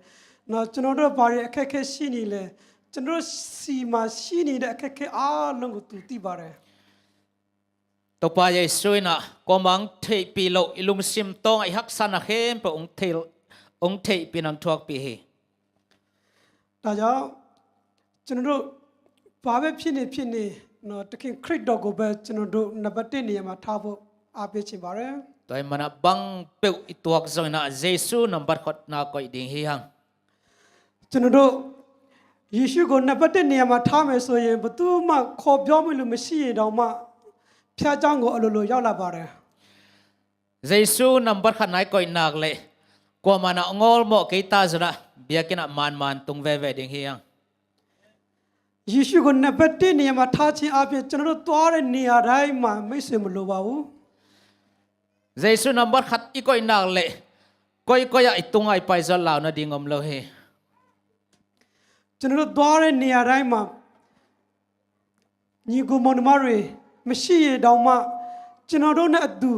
နော် ကျွန်တော်တို့ ဘာတွေအခက်အခဲရှိနေလဲ၊ ကျွန်တော်တို့ဆီမှာ ရှိနေတဲ့ အခက်အခဲအားလုံးကို သူသိပါတယ်။ Topa Jesu in ah, kuamah hong theihpih loh, i lungsim tawngah i haksatna khempeuh hong thei, hong theihpih in ah hong thuakpih hi. ဒါကြောင့် ကျွန်တော်တို့ ဘာပဲဖြစ်နေဖြစ်နေ နော် သခင်ခရစ်တော်ကိုပဲ ကျွန်တော်တို့ နံပါတ်တစ်နေရာမှာ ထားဖို့ အားပေးချင်ပါတယ်။ Tua ahih manin ah, bang peuh i tuak zongin ah, Jesu nambat khatna koih ding hi hang. ကျွန်တော်တို့ ယေရှုကို နံပါတ်တစ်နေရာမှာ ထားမယ်ဆိုရင် ဘယ်သူမှ ခေါ်ပြောမိလို့ မရှိရင်တောင်မှ ဘုရားကျောင်းကို အလိုလို ရောက်လာပါတယ်။ Jesu nambat khatna i koih nak leh, kuamah in ah a ngawlmawh kei ta zongin ah, biakinn ah manman tung veve ding hi hang. ယေရှုကို နံပါတ်တစ်နေရာမှာ ထားခြင်းအားဖြင့် ကျွန်တော်တို့ သွားတဲ့နေရာတိုင်းမှာ မိတ်ဆွေ မလိုပါဘူး။ Jesu nambat khat i koih nak leh, koikoi ah i tungah i pai zawh launa ding om lo hi. ကျွန်တော်တို့ သွားတဲ့နေရာတိုင်းမှာ ညီအစ်ကိုမောင်နှမတွေ မရှိရင်တောင်မှ ကျွန်တော်တို့နဲ့အတူ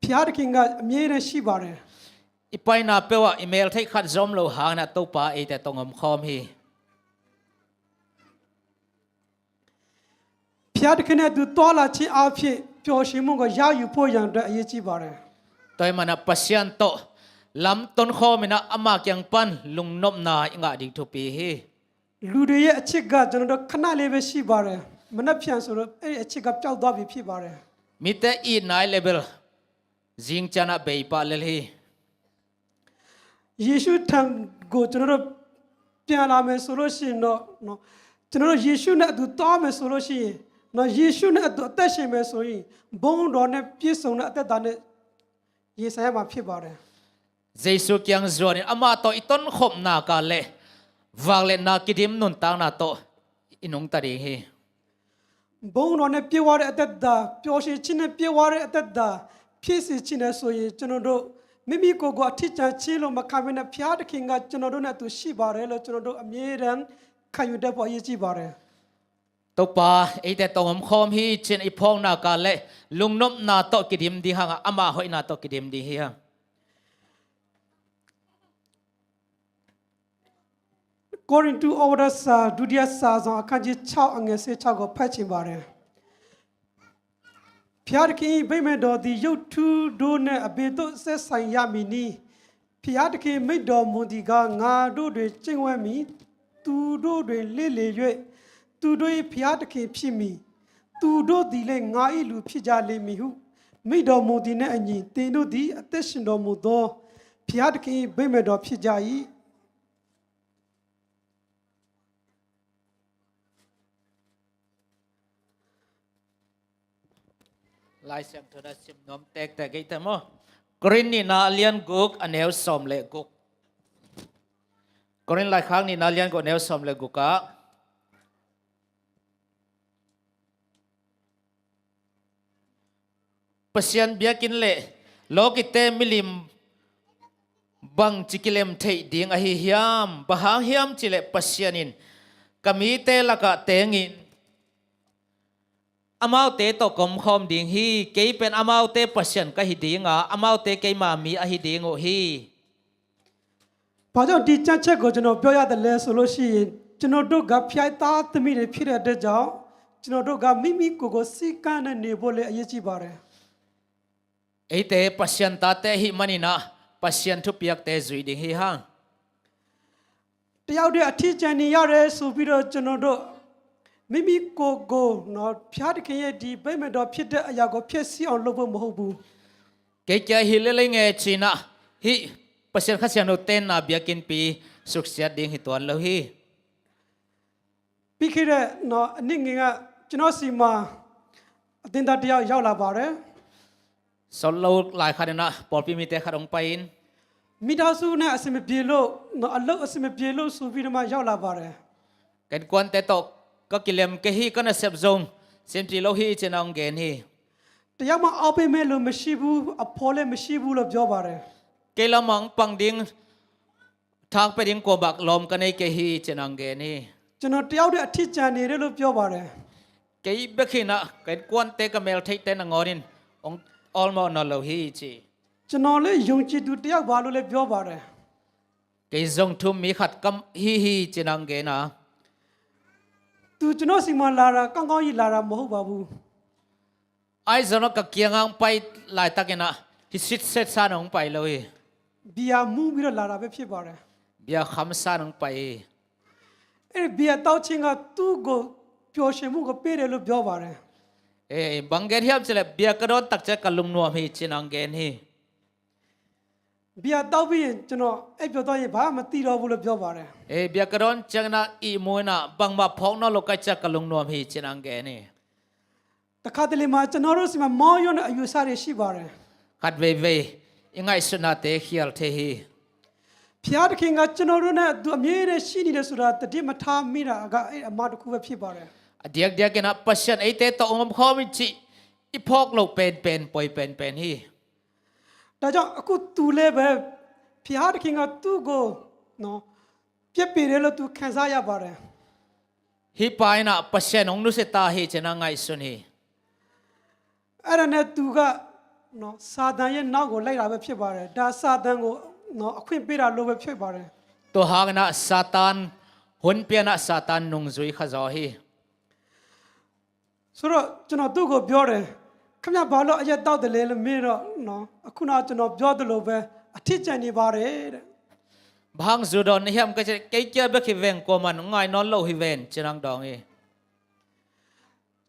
ဘုရားသခင်က အမြဲတမ်းရှိပါတယ်။ I paina peuhah i meltheih khat zong om lo hangin ah, Topa eite tawh hong omkhawm hi. ဘုရားသခင်နဲ့အတူ သွားလာခြင်းအားဖြင့် ပျော်ရွှင်မှုကို ရယူဖို့ရန်အတွက် အရေးကြီးပါတယ်။ Tua ahih manin ah, Pasian tawh lam tonkhawm in ah, ama kiang pan lungnopna i ngah ding thupi hi. လူတွေရဲ့ အချစ်က ကျွန်တော်တို့ ခဏလေးပဲ ရှိပါတယ်။ မနက်ဖြန်ဆိုတော့ အဲ့ဒီအချစ်က ပျောက်သွားပြီ ဖြစ်ပါတယ်။ Mite itna i leh bel, zingciang ah bei pah lel hi. ယေရှုထံကို ကျွန်တော်တို့ ပြန်လာမယ်ဆိုလို့ရှိရင်တော့ နော် ကျွန်တော်တို့ ယေရှုနဲ့အတူ သွားမယ်ဆိုလို့ရှိရင် နော် ယေရှုနဲ့အတူ အသက်ရှင်မယ်ဆိုရင် ဘုန်းတော်နဲ့ ပြည့်စုံတဲ့ အသက်တာနဲ့ ရင်ဆိုင်ရမှာ ဖြစ်ပါတယ်။ Jesu kiang zuanin, ama tawh i tonkhop nak leh, vangliatna kidim nuntakna tawh i nungta ding hi. ဘုန်းတော်နဲ့ ပြည့်ဝတဲ့ အသက်တာ၊ ပျော်ရွှင်ခြင်းနဲ့ ပြည့်ဝတဲ့ အသက်တာ ဖြစ်စေချင်တယ်ဆိုရင် ကျွန်တော်တို့ မိမိကိုယ်ကိုယ် အထီးကျန်ခြင်းလို့ မခံဘဲနဲ့ ဘုရားသခင်က ကျွန်တော်တို့နဲ့အတူ ရှိပါတယ်လို့ ကျွန်တော်တို့ အမြဲတမ်း ခံယူတတ်ဖို့ အရေးကြီးပါတယ်။ Topa eite tawh hong omkhawm hi, ci-in i phawk nak leh, lungnopna tawh kidim ding hang a, ama hoihna tawh kidim ding hi hang. Korintu ဩဝါဒစာ ဒုတိယစာစောင် အခန်းကြီးခြောက် အငယ်ဆယ့်ခြောက်ကို ဖတ်ချင်ပါတယ်။ ဘုရားသခင်၏ ဗိမာန်တော်သည် ရုပ်တုတို့နှင့် အဘယ်သို့ ဆက်ဆံရမည်နည်း။ ဘုရားသခင် မိန့်တော်မူသည်ကား၊ ငါတို့တွင် ကျိတ်ဝဲမည်။ သူတို့တွင် လှို့လေ၍၊ သူတို့၏ ဘုရားသခင်ဖြစ်မည်။ သူတို့သည်လည်း ငါ၏လူ ဖြစ်ကြလိမ့်မည်ဟု မိန့်တော်မူသည်နှင့်အညီ၊ သင်တို့သည် အသက်ရှင်တော်မူသော ဘုရားသခင်၏ ဗိမာန်တော် ဖြစ်ကြ၏။ Lai Siangtho na sim nuam tektek ei te maw. Korin nihna a lian guk, a neu sawm le guk. Korin laikhak nihna a lian guk, a neu sawm le guk ah, Pasian biakinn le lawkite milim bangci kilem theih ding ahi hiam? Bang hang hiam cih leh Pasian in ka mite lakah tengin amaute tawh ka omkhawm ding hi. Kei pen amaute Pasian ka hi ding a, amaute keima mi ahi ding uh hi. ဘာကြောင့်ဒီကျမ်းချက်ကိုကျွန်တော်ပြောရတယ်လဲဆိုလို့ရှိရင်ကျွန်တော်တို့ကဖျားသားသမီးတွေဖြစ်တဲ့အတွက်ကြောင့်ကျွန်တော်တို့ကမိမိကိုယ်ကိုစည်းကမ်းနဲ့နေဖို့လည်းအရေးကြီးပါတယ်။ Eite Pasian tate ahih manin ah Pasian thupiakte zui ding hi hang. တယောက်တည်းအထီးကျန်နေရတယ်ဆိုပြီးတော့ကျွန်တော်တို့မိမိကိုယ်ကိုနော်ဖျားသခင်ရဲ့ဒီဗိမာန်တော်ဖြစ်တဲ့အရာကိုဖျက်ဆီးအောင်လုပ်ဖို့မဟုတ်ဘူး။ Kei kia hi lelei nge cin ah hih Pasian Kha Siangtho tenna biakinnpi suksiat ding hi tuan lo hi. ပြီးခဲ့တဲ့နော်အနည်းငယ်ကကျွန်တော်ဆီမှာအသင်းသားတစ်ယောက်ရောက်လာပါတယ်။ Sawt lo lai khat in ah pawlpi mite khat hong pai in, မိသားစုနဲ့အဆင်မပြေလို့နော်အလုပ်အဆင်မပြေလို့ဆိုပြီးတော့မှရောက်လာပါတယ်။ Ka innkuante tawh ka kilem kei hi, ka nasep zong siamci lo hi cin ah hong gen hi. တရားမှအောက်ပေးမဲ့လို့မရှိဘူးအဖော်လည်းမရှိဘူးလို့ပြောပါတယ်။ Kei lam ah hong pang ding, thang pia ding kuamah lawm ka nei kei hi cin ah hong gen hi. ကျွန်တော်တယောက်တည်းအထီးကျန်နေတယ်လို့ပြောပါတယ်။ Kei bek hi in ah ka innkuante ka meltheihte nangawn in hong awlmawh nawn lo hi ci. ကျွန်တော်လည်းယုံကြည်သူတစ်ယောက်ပါလို့လည်းပြောပါတယ်။ Kei zong thu-um mi khat ka hi hi cin ah hong gen a. သူကျွန်တော်ဆီမှာလာတာကောင်းကောင်းကြီးလာတာမဟုတ်ပါဘူး။ Ahi zongin ah ka kiangah hong pai laitakin ah hi sitset sa-in ah hong pai lo hi. ဘီယာမူးပြီးတော့လာတာပဲဖြစ်ပါတယ်။ Bia kham sa-in ah hong pai hi. အဲ့ဒီဘီယာသောက်ခြင်းကသူ့ကိုပျော်ရွှင်မှုကိုပေးတယ်လို့ပြောပါတယ်။ Eh, bang gen hiam cih leh bia ka dawn takciang ka lungnuam hi cin ah hong gen hi. ဘီယာသောက်ပြီးရင်ကျွန်တော်အိပ်ပျော်သွားရင်ဘာမှမသိတော့ဘူးလို့ပြောပါတယ်။ Eh, bia ka dawn ciangin ah ihmu in ah bangmah phawk nawn lo ka hih ciang ka lungnuam hi cin ah hong gen hi. တခါတလေမှာကျွန်တော်တို့ဆီမှာမောင်းရုံနဲ့အယူဆတွေရှိပါတယ်။ Khat veivei i ngaihsutnate khial thei hi. ဘုရားသခင်ကကျွန်တော်တို့နဲ့အတူအမြဲတမ်းရှိနေတယ်ဆိုတာသတိမထားမိတာကအဲ့အမှားတစ်ခုပဲဖြစ်ပါတယ်။ A diakdiakin ah Pasian eite tawh hong omkhawm hi cih i phawk loh penpen poi penpen hi. ဒါကြောင့်အခုသူလည်းပဲဘုရားသခင်ကသူ့ကိုနော်ပြစ်ပယ်တယ်လို့သူခံစားရပါတယ်။ Hih pa in ah Pasian hong nusia ta hi cin ah ngaihsun hi. အဲ့ဒါနဲ့သူကနော်စာတန်ရဲ့နောက်ကိုလိုက်တာပဲဖြစ်ပါတယ်။ ဒါစာတန်ကိုနော်အခွင့်ပေးတာလို့ပဲဖြစ်ပါတယ်။ Tua hangin ah Satan hun pia in ah Satan nungzui kha zaw hi. ဆိုတော့ကျွန်တော်သူ့ကိုပြောတယ်။ ခင်ဗျာဘာလို့အရက်သောက်တယ်လဲလို့မေးတော့နော်အခုနကကျွန်တော်ပြောသလိုပဲအထီးကျန်နေပါတယ်တဲ့။ Bang hang zu dawn na hiam ka cih leh kei kia bek hi veng, kuamah in hong ngai nawn lo hi ven cin ah hong dawng hi.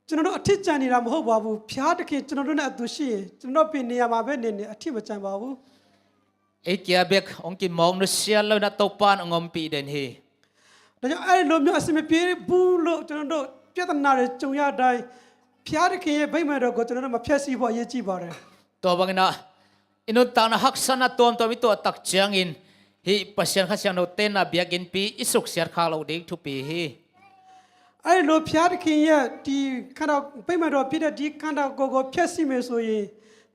ကျွန်တော်တို့အထီးကျန်နေတာမဟုတ်ပါဘူး။ ဘုရားသခင်ကျွန်တော်တို့နဲ့အတူရှိရင်ကျွန်တော်တို့ဘယ်နေရာမှာပဲနေနေအထီးမကျန်ပါဘူး။ Ei kia bek hong kimawk nusia lo in ah Topa in hong ompih den hi. ဒါကြောင့်အဲ့လိုမျိုးအဆင်မပြေဘူးလို့ကျွန်တော်တို့ပြဿနာတွေကြုံရတိုင်းဘုရားသခင်ရဲ့ဗိမာန်တော်ကိုကျွန်တော်တို့မဖျက်ဆီးဖို့အရေးကြီးပါတယ်။ Tua bangin ah i nuntakna haksatna tuamtuam i tuah tak ciangin hih Pasian Kha Siangtho tenna biakinnpi i suksiat khak loh ding thupi hi. အဲ့လိုဘုရားသခင်ရဲ့ဒီခန္ဓာဗိမာန်တော်ဖြစ်တဲ့ဒီခန္ဓာကိုယ်ကိုဖျက်ဆီးမယ်ဆိုရင်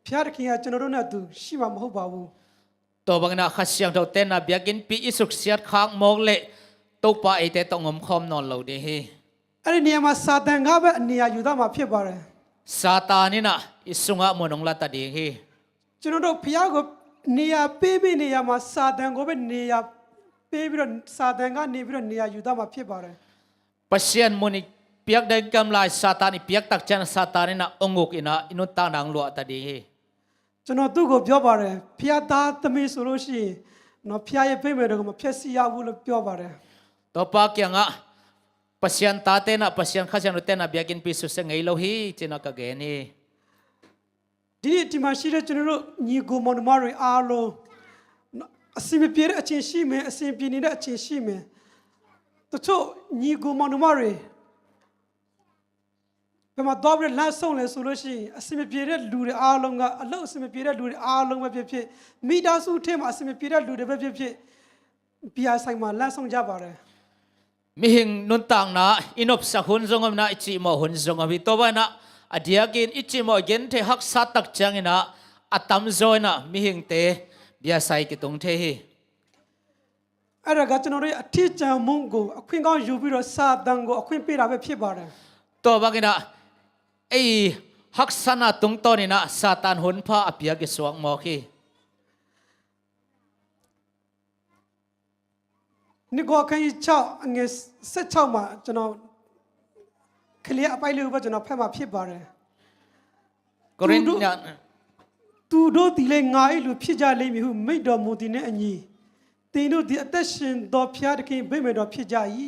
ဘုရားသခင်ကကျွန်တော်တို့နဲ့အတူရှိမှာမဟုတ်ပါဘူး။ Tua bangin ah Kha Siangtho tenna biakinnpi i suksiat khak mawk leh Topa eite tawh hong omkhawm nawn lo ding hi. အဲ့ဒီနေရာမှာစာတန်ကပဲအနေရာယူသွားမှာဖြစ်ပါတယ်။ Satan in ah i sungah mun hong la ta ding hi. ကျွန်တော်တို့ဘုရားကိုနေရာပေးမယ့်နေရာမှာစာတန်ကိုပဲနေရာပေးပြီးတော့စာတန်ကနေပြီးတော့နေရာယူသွားမှာဖြစ်ပါတယ်။ Pasian mun i piak ding gamla-in Satan i piak tak ciangin Satan in ah hong uk in ah i nuntakna hong luah ta ding hi. ကျွန်တော်သူ့ကိုပြောပါတယ်။ ဘုရားသားသမီးဆိုလို့ရှိရင်နော်ဘုရားရဲ့ဗိမာန်တော်ကိုမဖျက်ဆီးရဘူးလို့ပြောပါတယ်။ Topa kiangah Pasian tate in ah Pasian Kha Siangtho tenna biakinnpi susia ngei lo hi cin ah ka gen hi. ဒီနေ့ဒီမှာရှိတဲ့ကျွန်တော်တို့ညီကိုမောင်နှမတွေအားလုံးနော်အဆင်မပြေတဲ့အချိန်ရှိမယ်အဆင်ပြေနေတဲ့အချိန်ရှိမယ်။ တချို့ညီကိုမောင်နှမတွေဘယ်မှာသွားပြီးတော့လမ်းဆုံးလဲဆိုလို့ရှိရင်အဆင်မပြေတဲ့လူတွေအားလုံးကအလုပ်အဆင်မပြေတဲ့လူတွေအားလုံးပဲဖြစ်ဖြစ်မိသားစုထဲမှာအဆင်မပြေတဲ့လူတွေပဲဖြစ်ဖြစ်ဘီယာဆိုင်မှာလမ်းဆုံးကြပါတယ်။ Mihing nuntakna i nopsak hun zong om in ah i cihmawh hun zong om hi. Tua bangin ah a diakin i cihmawh i genthei haksa tak ciangin ah a tamzaw in ah mihingte biasai kitung thei hi. အဲ့ဒါကကျွန်တော်တို့ရဲ့အထီးကျန်မှုကိုအခွင့်ကောင်းယူပြီးတော့စာတန်ကိုအခွင့်ပေးတာပဲဖြစ်ပါတယ်။ Tua bangin ah ei haksatna tungtawnin ah Satan hunpha a piak i suak mawk hi. နှစ်ကောအခန်းကြီး ခြောက် အငယ် ဆယ့်ခြောက်မှာ ကျွန်တော် clear အပိုင်းလေးကိုပဲ ကျွန်တော် ဖတ်မှာ ဖြစ်ပါတယ်။ Korin, သူတို့၊ သူတို့သည်လည်း ငါ၏လူဖြစ်ကြလိမ့်မည်ဟု မိန့်တော်မူသည်နှင့်အညီ၊ သင်တို့သည် အသက်ရှင်သော ဘုရားသခင် ဗိမာန်တော် ဖြစ်ကြ၏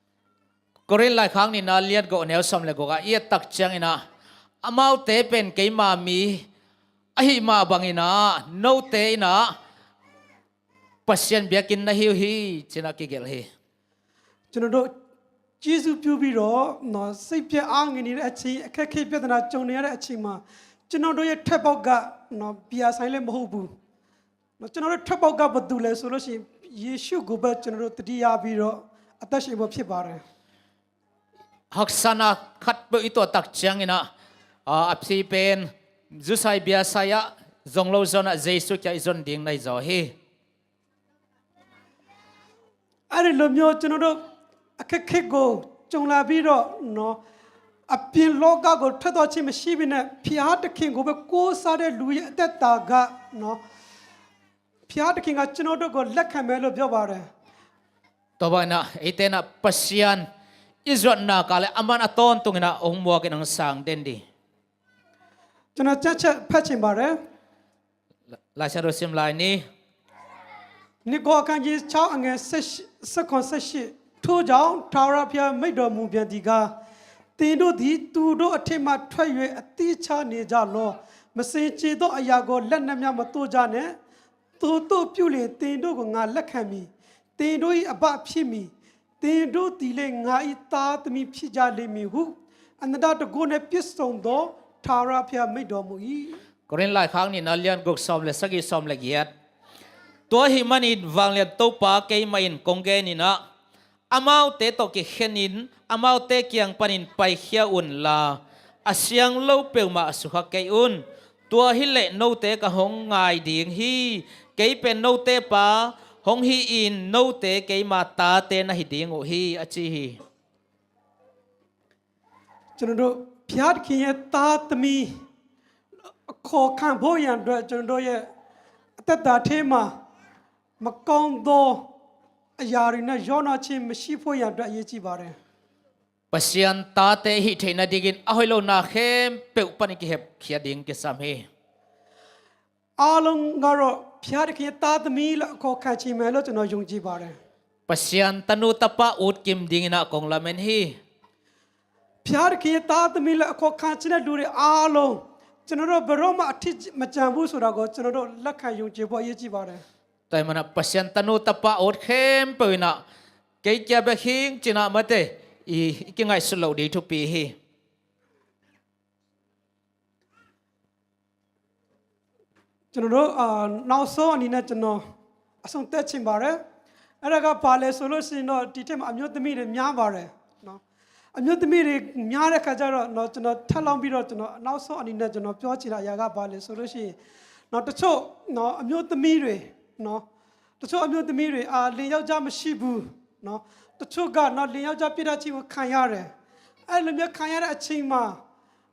။ Korin laikhak nihna lian guk, a neu sawm le guk ah i et tak ciangin ah, amaute pen keima mi ahih mah bangin ah note in ah Pasian biakinn na hi uh hi, ci-in ah kigelh hi. ကျွန်တော်တို့ ကျေးဇူးပြုပြီးတော့နော်၊ စိတ်ပျက်အားငယ်နေတဲ့အချိန်၊ အခက်အခဲပြဿနာ ကြုံနေရတဲ့အချိန်မှာ၊ ကျွန်တော်တို့ရဲ့ ထွက်ပေါက်ကနော်၊ ဘုရားဆိုင်လည်း မဟုတ်ဘူးနော်။ ကျွန်တော်တို့ ထွက်ပေါက်က ဘယ်သူလဲဆိုလို့ရှိရင်၊ ယေရှုကိုပဲ ကျွန်တော်တို့ သတိရပြီးတော့ အသက်ရှင်ဖို့ ဖြစ်ပါတယ်။ Haksatna khatpeuh i tuah tak ciangin ah, a, a phi pen zusai biasai ah zong lo zaw-in ah Jesu kiang i zon ding na hi zaw hi. အဲ့ဒီလိုမျိုး ကျွန်တော်တို့ အခက်အခဲကို ကြုံလာပြီးတော့နော်၊ အပြင်လောကကို ထွက်သွားခြင်းမရှိဘဲနဲ့၊ ဘုရားသခင်ကိုပဲ ကိုးစားတဲ့လူရဲ့ အသက်တာကနော်၊ ဘုရားသခင်က ကျွန်တော်တို့ကို လက်ခံမယ်လို့ ပြောပါတယ်။ Tua bangin ah eite in ah Pasian i zuatna kah le aman a tawntungin ah hong muakin hong sang den ding. ကျွန်တော် ကျမ်းချက် ဖတ်ချင်ပါတယ်။ Lai-, Laisiangtho sim lai ni. နှစ်ကောအခန်းကြီး ခြောက် အငယ် ဆယ့်ရှစ်၊ ဆယ့်ခုနစ်၊ ဆယ့်ရှစ်။ ထို့ကြောင့် ထာဝရဘုရား မိန့်တော်မူပြန်သည်ကား၊ သင်တို့သည် သူတို့အထဲမှ ထွက်၍ အသီးခြားနေကြလော့။ မစင်ကြယ်သောအရာကို လက်နှင့်မျှ မသိုးကြနှင့်။ သို့သို့ပြုလျှင် သင်တို့ကို ငါလက်ခံမည်။ သင်တို့၏ အဘဖြစ်မည်။ သင်တို့သည်လည်း ငါ၏သားသမီး ဖြစ်ကြလိမ့်မည်ဟု အနန္တတန်ခိုးနှင့် ပြည့်စုံသော ထာဝရဘုရား မိန့်တော်မူ၏။ Korin laikhak nihna lian guk, sawm le sagih, sawm le giat. Tua ahih manin vanglian Topa keimah in kong genin ah, amaute tawh kikhenin amaute kiang panin paikhia unla, a siang lo peuhmah sukha kei un. Tua hileh note ka hong ngai ding hi. Kei pen note pa hong hi-in note keima tate na hi ding uh hi, a ci hi. ကျွန်တော်တို့ ဘုရားသခင်ရဲ့ သားသမီး အခေါ်ခံဖို့ရန်အတွက် ကျွန်တော်တို့ရဲ့ အသက်တာထဲမှာ မကောင်းသောအရာတွေနဲ့ ရောနှောခြင်း မရှိဖို့ရန်အတွက် အရေးကြီးပါတယ်။ Pasian tate i hih theih nadingin a hoih lo na khempeuh panin kihepkhiat ding kisam hi. အားလုံးကတော့ ဘုရားသခင်ရဲ့ သားသမီးလို့ အခေါ်ခံချင်မယ်လို့ ကျွန်တော် ယုံကြည်ပါတယ်။ Pasian tanu tapa ut kim dingin ah kong lamen hi. ဘုရားသခင်ရဲ့ သားသမီးလို့ အခေါ်ခံချင်တဲ့ လူတွေအားလုံး ကျွန်တော်တို့ ဘယ်တော့မှ အထီးမကျန်ဘူးဆိုတာကို ကျွန်တော်တို့ လက်ခံယုံကြည်ဖို့ အရေးကြီးပါတယ်။ Tua ahih manin ah Pasian tanu tapa ut khempeuh in ah kei kia bek hi ing ci-in ah mate, i, i kingaihsut loh ding thupi hi. ကျွန်တော်တို့၊ အာ၊ နောက်ဆုံးအနေနဲ့ ကျွန်တော် အဆုံးသတ်ချင်ပါတယ်။ အဲ့ဒါက ဘာလဲဆိုလို့ရှိရင်တော့၊ ဒီထဲမှာ အမျိုးသမီးတွေ များပါတယ်နော်။ အမျိုးသမီးတွေ များတဲ့ခါကျတော့နော်၊ ကျွန်တော် ထပ်လောင်းပြီးတော့၊ ကျွန်တော် နောက်ဆုံးအနေနဲ့ ကျွန်တော် ပြောချင်တဲ့အရာက ဘာလဲဆိုလို့ရှိရင်နော်၊ တချို့နော်၊ အမျိုးသမီးတွေနော်၊ တချို့အမျိုးသမီးတွေ၊ အာ၊ လင်ယောက်ျားမရှိဘူးနော်။ တချို့ကနော်၊ လင်ယောက်ျား ပြစ်ဒဏ်ချကို ခံရတယ်။ အဲ့လိုမျိုး ခံရတဲ့အချိန်မှာ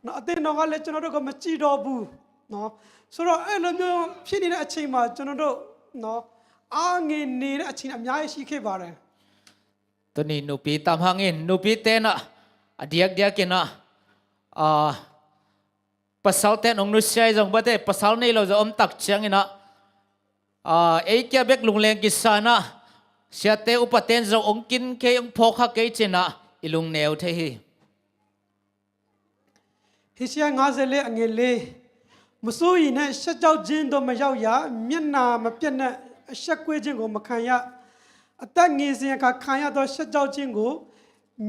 နော်၊ အသင်းတော်ကလည်း ကျွန်တော်တို့ကို မကြည့်တော့ဘူးနော်။ ဆိုတော့၊ အဲ့လိုမျိုး ဖြစ်နေတဲ့အချိန်မှာ၊ ကျွန်တော်တို့နော်၊ အားငယ်နေတဲ့အချိန် အများကြီး ရှိခဲ့ပါတယ်။ Tuni nupi tam hangin, nupite in ah a diakdiakin ah, ah, pasalte in hong nusia hi zong, bate, pasal nei lo zong om tak ciangin ah, ah, ei kia bek lungleng kisa in ah, siate upate in zong hong kin kei, hong phawkkha kei ci-in ah i lungneu thei hi. ဟေရှာယ ငါးဆယ့်လေး အငယ် လေး။ မစိုးရိမ်နဲ့၊ ရှက်ကြောက်ခြင်းသို့ မရောက်ရ။ မျက်နှာမပျက်နဲ့၊ အရှက်ကွဲခြင်းကို မခံရ။ အသက်ငယ်စဉ်အခါ ခံရသော ရှက်ကြောက်ခြင်းကို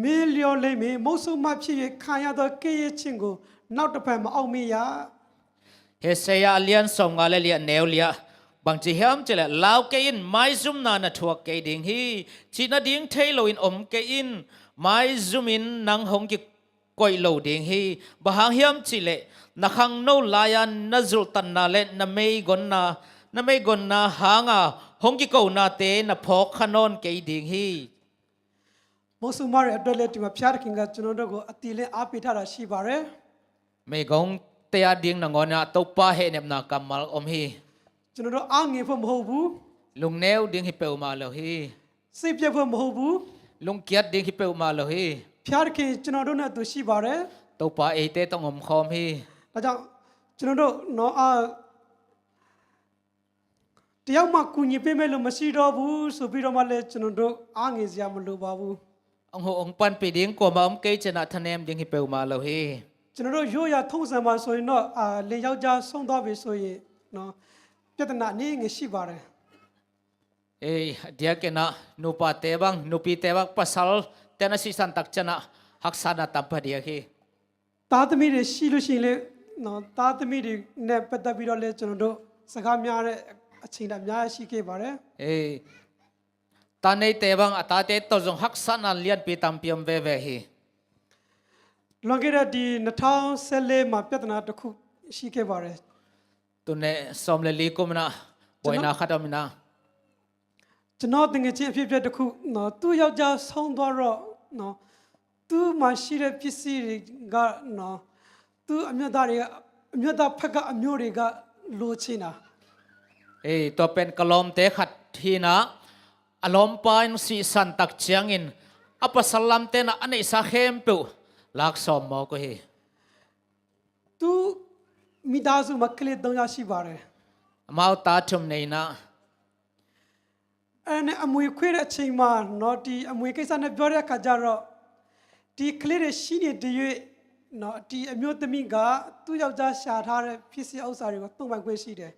မေ့လျော့လိမ့်မည်။ မုတ်ဆိုးမဖြစ်၍ ခံရသော ကဲ့ရဲ့ခြင်းကို နောက်တဖန် မအောက်မေ့ရ။ Hosea a lian sawmnga le li ah, a neu li ah bang ci hiam cih leh, lau kei in, maizumna na thuak kei ding hi. Cih nading thei loin om kei in, maizumin nang hong kikoih lo ding hi. Bang hang hiam cih leh, na khangno lai-a na zulhtatna le na meigonna, na meigonna hanga hong kikonate na phawkkha nawn kei ding hi. မုတ်ဆိုးမတွေအတွက်လည်း ဒီမှာ ဘုရားသခင်က ကျွန်တော်တို့ကို အတိအလင်း အားပေးထားတာ ရှိပါတယ်။ Meigongte ading nangawn ah Topa hehnepna kammal om hi. ကျွန်တော်တို့အားငယ်ဖို့မဟုတ်ဘူး Lungneu ding hi peuhmah lo hi. စိတ်ပျက်ဖို့မဟုတ်ဘူး Lungkiat ding hi peuhmah lo hi. ဘုရားသခင်ကျွန်တော်တို့နဲ့အတူရှိပါတယ် Topa eite tawh hong omkhawm hi. ဒါကြောင့်ကျွန်တော်တို့နော်အာတယောက်မှကူညီပေးမယ်လို့မရှိတော့ဘူးဆိုပြီးတော့မှလည်းကျွန်တော်တို့အားငယ်စရာမလိုပါဘူး Hong huh hong panpih ding kuamah om kei ciangah thanem ding hi peuhmah lo hi. ကျွန်တော်တို့ရိုးရာထုံးစံမှာဆိုရင်တော့အာလင်ယောက်ျားဆုံးသွားပြီဆိုရင်နော်ပြဿနာအနည်းငယ်ရှိပါတယ် Ei, a diakin ah nupate bang, nupite bang, pasalte na sihsan tak ciangah haksatna tampi a diak hi. သားသမီးတွေရှိလို့ရှိရင်လေနော်သားသမီးတွေနဲ့ပတ်သက်ပြီးတော့လေကျွန်တော်တို့စကားများတဲ့အချိန်တွေအများကြီးရှိခဲ့ပါတယ် Ei, ta neite bang, a tate tawh zong haksatna lianpi tampi om veve hi. လွန်ခဲ့တဲ့ဒီ2014မှာပြဿနာတစ်ခုရှိခဲ့ပါတယ် Tuneh sawm le li kum in ah buaina khat om in ah. ကျွန်တော်တငယ်ချင်းအဖြစ်အပျက်တစ်ခုနော်သူ့ယောက်ျားဆုံးသွားတော့နော်သူ့မှာရှိတဲ့ပစ္စည်းတွေကနော်သူ့အမျိုးသားတွေကအမျိုးသားဖက်ကအမျိုးတွေကလိုချင်တာ Ei, tua pen ka lawmte khat hi in ah, a lawmpa in sihsan tak ciangin a pasal lamte in ah a neihsa khempeuh lak sawm mawk uh hi. သူ့မိသားစုမှာကလေး၃ယောက်ရှိပါတယ် Amau ta thum nei in ah. အဲ့ဒါနဲ့အမွေခွဲတဲ့အချိန်မှာနော်ဒီအမွေကိစ္စနဲ့ပြောတဲ့အခါကျတော့ဒီကလေးတွေရှိနေတရွေ့နော်ဒီအမျိုးသမီးကသူ့ယောက်ျားရှာထားတဲ့ပစ္စည်းဥစ္စာတွေကိုသုံးပိုင်ခွင့်ရှိတယ်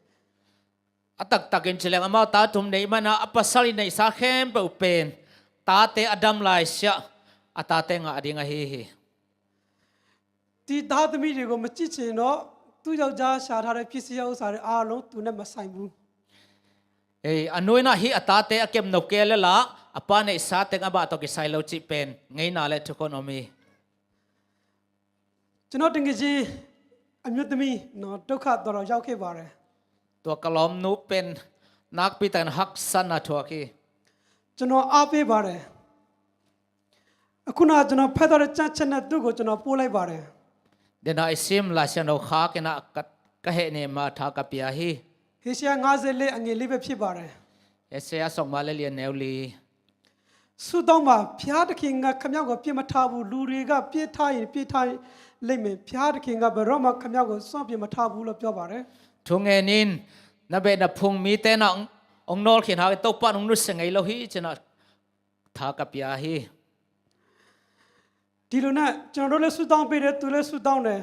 A taktakin ci leng amau ta thum nei man ah a pasal i neihsa khempeuh pen tate a dam laisiah a tate ngah ding ahi hi. ဒီသားသမီးတွေကိုမကြည့်ချင်တော့သူ့ယောက်ျားရှာထားတဲ့ပစ္စည်းဥစ္စာတွေအားလုံးသူနဲ့မဆိုင်ဘူး Ei, a nu in ah hih a tate a kem nop kei lel ah a pa neihsa teng amah tawh kisai lo cih pen ngeina le thukhun om hi. ကျွန်တော်တငယ်ချင်းအမျိုးသမီးနော်ဒုက္ခတော်တော်ရောက်ခဲ့ပါတယ် Tua ka lawmnu pen nakpi takin haksatna thuak hi. ကျွန်တော်အားပေးပါတယ်အခုနကကျွန်တော်ဖတ်ထားတဲ့ကျမ်းချက်နဲ့သူ့ကိုကျွန်တော်ပို့လိုက်ပါတယ် Denah i sim Lai Siangtho khak in ah ka, ka hehnem a tha ka pia hi. ဟေရှာယ54အငယ်4ပဲဖြစ်ပါတယ် Isaiah sawmnga le li a neu li. ဆုတောင်းပါဘုရားသခင်ကခင်ဗျားကိုပြစ်မထားဘူးလူတွေကပြစ်ထားရင်ပြစ်ထားလိမ့်မယ်ဘုရားသခင်ကဘယ်တော့မှခင်ဗျားကိုစွန့်ပြစ်မထားဘူးလို့ပြောပါတယ် Thu ngen in, na beh na phung mite in ah hong, hong nawlkhin hangin Topa in hong nusia ngei lo hi ci in ah tha ka pia hi. ဒီလိုနဲ့ကျွန်တော်တို့လည်းဆုတောင်းပေးတယ်သူလည်းဆုတောင်းတယ်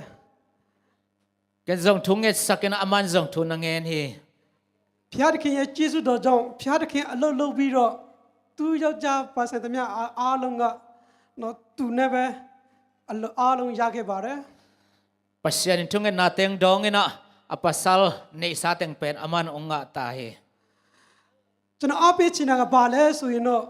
Ken zong thu ngetsak in ah aman zong thu na ngen hi. ဘုရားသခင်ရဲ့ကျေးဇူးတော်ကြောင့်ဘုရားသခင်အလုပ်လုပ်ပြီးတော့သူယောက်ျားပါဆိုင်သမျှအားလုံးကနော်သူနဲ့ပဲအလုပ်အားလုံးရခဲ့ပါတယ် Pasian in thungetna teng dawng in ah a pasal neihsa teng pen aman hong ngah ta hi. ကျွန်တော်အားပေးချင်တာကဘာလဲဆိုရင်တော့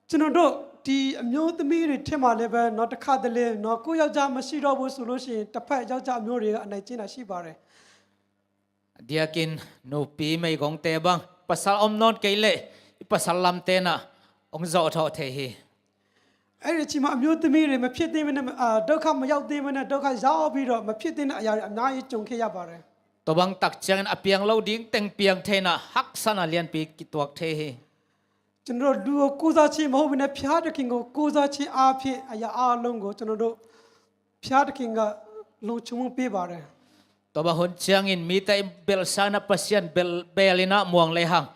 ကျွန်တော်တို့ဒီအမျိုးသမီးတွေထဲမှာလည်းပဲနော်တစ်ခါတလေနော်ကိုယ့်ယောက်ျားမရှိတော့ဘူးဆိုလို့ရှိရင်တစ်ဖက်ယောက်ျားအမျိုးတွေကအနိုင်ကျင့်တာရှိပါတယ် Diakin nupi meigongte bang pasal om nawn kei leh i pasal lamte in ah hong zawhthawh thei hi. အဲ့ဒီအချိန်မှာအမျိုးသမီးတွေမဖြစ်သေးဘဲနဲ့အာဒုက္ခမရောက်သေးဘဲနဲ့ဒုက္ခရောက်ပြီးတော့မဖြစ်သေးတဲ့အရာတွေအများကြီးကြုံခဲ့ရပါတယ် Tua bang tak ciangin a piang lo ding teng piang thei in ah haksatna lianpi kituak thei hi. ကျွန်တော်တို့လူကိုကိုးစားခြင်းမဟုတ်ဘဲနဲ့ဘုရားသခင်ကိုကိုးစားခြင်းအားဖြင့်အရာအလုံးကိုကျွန်တော်တို့ဘုရားသခင်ကလုံခြုံမှုပေးပါတယ် Tua bang hun ciangin mite i belhsa in ah Pasian bel, bel in ah muang lehang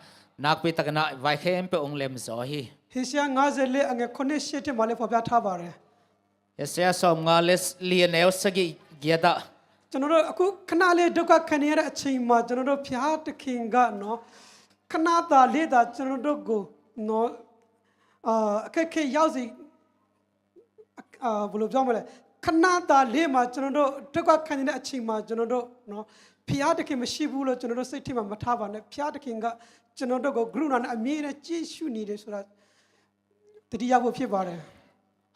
nakpi takin ah vai khempeuh hong lemzaw hi. ဟေရှာယ54အငယ်9ရှစ်ထဲမှာလည်းဖော်ပြထားပါတယ် Isaiah sawmnga le li a neu sagih giat ah. ကျွန်တော်တို့အခုခဏလေးဒုက္ခခံနေရတဲ့အချိန်မှာကျွန်တော်တို့ဘုရားသခင်ကနော်ခဏသာလေးသာကျွန်တော်တို့ကိုနော်အာအခက်အခဲရောက်စီအာဘယ်လိုပြောမလဲခဏသာလေးမှာကျွန်တော်တို့ဒုက္ခခံနေတဲ့အချိန်မှာကျွန်တော်တို့နော်ဘုရားသခင်မရှိဘူးလို့ကျွန်တော်တို့စိတ်ထဲမှာမထားပါနဲ့ဘုရားသခင်ကကျွန်တော်တို့ကိုကရုဏာနဲ့အမြဲတမ်းကြည့်ရှုနေတယ်ဆိုတာတတိယဖို့ဖြစ်ပါတယ်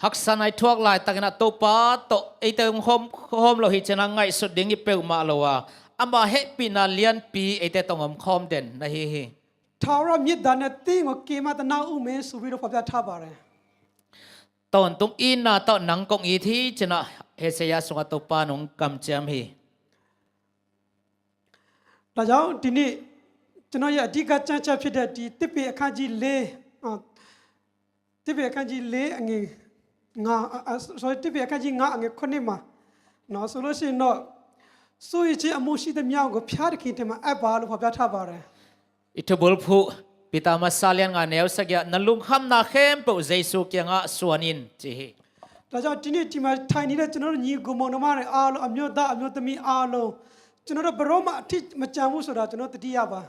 Haksatna i thuak laitakin ah Topa tawh eite hong hawm, hawm lo hi ci in ah ngaihsut ding i peuhmah lo a, ama hehpihna lianpi eite tawh hong omkhawm den na hi hi. ထာဝရမြစ်သားနဲ့သင်ကိုကယ်မသနာဦးမယ်ဆိုပြီးတော့ဖော်ပြထားပါတယ် Tawntung itna tawh nang kong it hi ci in ah Isaiah sungah Topa in hong kamciam hi. ဒါကြောင့်ဒီနေ့ကျွန်တော်ရဲ့အဓိကကျမ်းချက်ဖြစ်တဲ့ဒီသစ်ပင်အခန်းကြီးလေးအာသစ်ပင်အခန်းကြီးလေးအငယ်ငါအာအာ sorry သစ်ပင်အခန်းကြီးငါအငယ်ခုနှစ်မှာနော်ဆိုလို့ရှိရင်တော့စိုးရိမ်ခြင်းအမှုရှိသမျှကိုဘုရားသခင်ထံမှာအပ်ပါလို့ဖော်ပြထားပါတယ်။ I thubulphuh Peter masa lian nga neu sagih ah na lungkhamna khempeuh Jesu kiangah suan in ci hi. ဒါကြောင့်ဒီနေ့ဒီမှာထိုင်နေတဲ့ကျွန်တော်တို့ညီအစ်ကိုမောင်နှမတွေအားလုံးအမျိုးသားအမျိုးသမီးအားလုံးကျွန်တော်တို့ဘယ်တော့မှအထီးမကျန်ဘူးဆိုတာကျွန်တော်သတိရပါ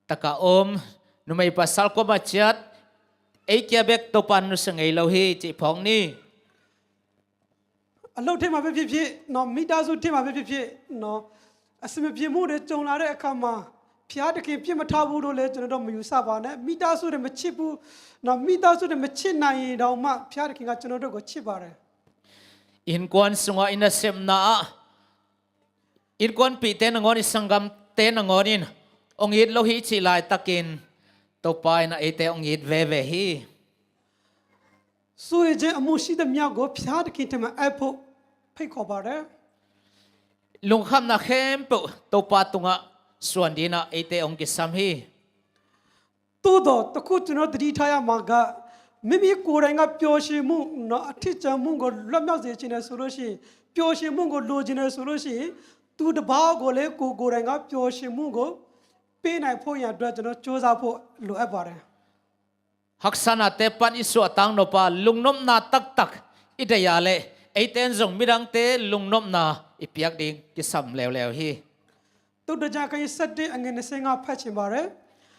Taka om numei pasal kuama ciat ei kia bek Topa in nusia ngei lo hi cih phawk ni. အလုပ်ထဲမှာပဲဖြစ်ဖြစ်နော်မိသားစုထဲမှာပဲဖြစ်ဖြစ်နော်အဆင်မပြေမှုတွေကြုံလာတဲ့အခါမှာဘုရားသခင်ပြစ်မထားဘူးလို့လည်းကျွန်တော်တို့မယူဆပါနဲ့မိသားစုတွေမချစ်ဘူးနော်မိသားစုတွေမချစ်နိုင်ရင်တောင်မှဘုရားသခင်ကကျွန်တော်တို့ကိုချစ်ပါတယ် Innkuan sungah i nasepna ah innkuanpihte nangawn i sanggamte nangawn in hong it lo hi cih laitakin Topa in ah eite hong it veve hi. စိုးရိမ်ခြင်းအမှုရှိသမျှကိုဘုရားသခင်ထံမှာအပ်ဖို့ဖိတ်ခေါ်ပါတယ် Lungkhamna khempeuh Topa tungah suan dingin ah eite hong kisam hi. သို့သော်တခုကျွန်တော်သတိထားရမှာကမိမိကိုယ်တိုင်ကပျော်ရွှင်မှုနော်အထီးကျန်မှုကိုလွတ်မြောက်စေချင်တယ်ဆိုလို့ရှိရင်ပျော်ရွှင်မှုကိုလိုချင်တယ်ဆိုလို့ရှိရင်သူတစ်ပါးကိုလည်းကိုယ်ကိုယ်တိုင်ကပျော်ရွှင်မှုကိုပေးနိုင်ဖို့ရန်အတွက်ကျွန်တော်စူးစမ်းဖို့လိုအပ်ပါတယ် Haksatnate pan i suahtak nop a lungnopna taktak i deih a leh eite in zong midangte lungnopna i piak ding kisam leuleu hi. သုတ်တကျမ်းခန်းကြီးဆယ့်တစ်အငယ်နှစ်ဆယ့်ငါးဖတ်ချင်ပါတယ်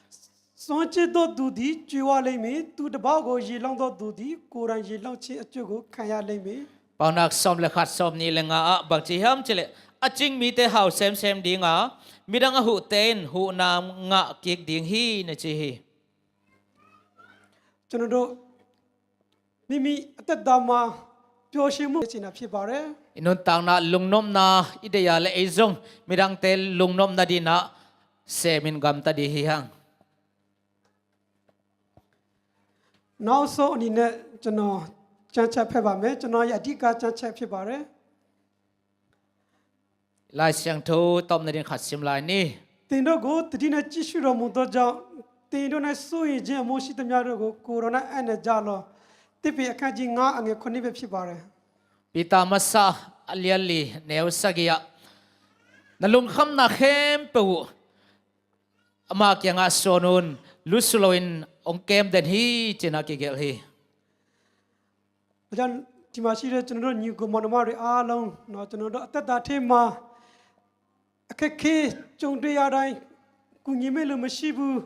။ စွန့်ကြစ်သောသူသည်ကြွေးဝါလိမ့်မည်။ သူတစ်ပါးကိုရေလောင်းသောသူသည်ကိုယ်တိုင်ရေလောင်းခြင်းအကျိုးကိုခံရလိမ့်မည်။ Paunak sawm le khat sawm nih le nga ah bang ci hiam cih leh a cing mite hau semsem ding a midang a huhte in huhna ngah kik ding hi na ci hi. ကျွန်တော်တို့မိမိအသက်တာမှာပျော်ရွှင်မှုဖြစ်ချင်တာဖြစ်ပါတယ်။ I nuntakna lungnopna i deih a leh ei zong midangte lungnopna dingin ah semin gamta ding hi hang. နောက်ဆုံးအနေနဲ့ကျွန်တော်ကျမ်းချက်ဖတ်ပါမယ်။ကျွန်တော်ရဲ့အဓိကကျမ်းချက်ဖြစ်ပါတယ်။ Lai Siangtho tawpna ding khat sim lai ni. သင်တို့ကိုသတိနှင့်ကြည့်ရှုတော်မူသောကြောင့်သင်တို့၌စိုးရိမ်ခြင်းအမှုရှိသမျှတို့ကိုကိုယ်တော်၌အပ်နှံကြလော့။သစ်ပင်အခန်းကြီးငါးအငယ်ခုနှစ်ပဲဖြစ်ပါတယ်။ Peter masa a lian li neu sagih ah na lungkhamna khempeuh uh ama kiangah suan un, lusu loin hong kem den hi ci-in ah kigelh hi. ဒါကြောင့်ဒီမှာရှိတဲ့ကျွန်တော်တို့ညီကိုမောင်နှမတွေအားလုံးနော်ကျွန်တော်တို့အသက်တာထဲမှာအခက်အခဲကြုံတွေ့ရတိုင်းကူညီမဲ့လူမရှိဘူး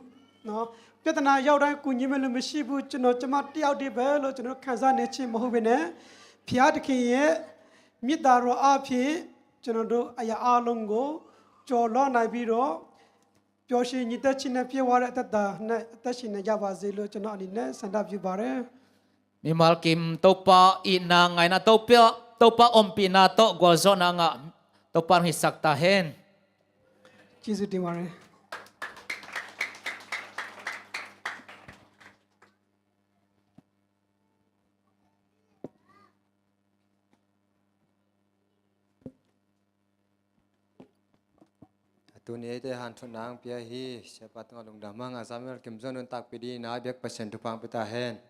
နော်ပြဿနာရောက်တိုင်းကူညီမဲ့လူမရှိဘူးကျွန်တော်ကျမတယောက်တည်းပဲလို့ကျွန်တော်တို့ခံစားနေခြင်းမဟုတ်ဘဲနဲ့ဘုရားသခင်ရဲ့မေတ္တာတော်အပြင်ကျွန်တော်တို့အရာအားလုံးကိုကျော်လွှားနိုင်ပြီးတော့ ပျော်ရွှင်ညီသက်ချင်းနဲ့ပြည့်ဝတဲ့အသက်တာနဲ့အသက်ရှင်နေကြပါစေလို့ကျွန်တော်အနေနဲ့ဆန္ဒပြုပါတယ်။ Mimal kim Topa itna ngaihna Topa Topa ompihna tawh gualzawhna ngah Topa hong hisak ta hen. ကျေးဇူးတင်ပါတယ်။ Tuni eite hanthotna hong pia hi. Siapa tungah lungdam hang a Samuel Kim Zon un takpi dingin a biak Pasian thupha hong pia ta hen.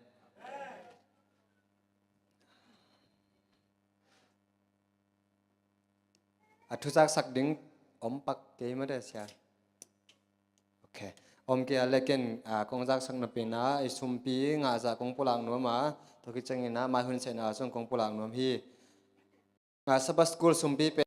A thuzaksak ding om pak kei mah de sia. Ok. Om kei a lekin a kong zaksak napi na i sumpi ngah zah kong pulak nuam a. Tua khit ciangin a mai hun sehna sung kong pulak nuam hi. Nga Sabbath School sumpi pen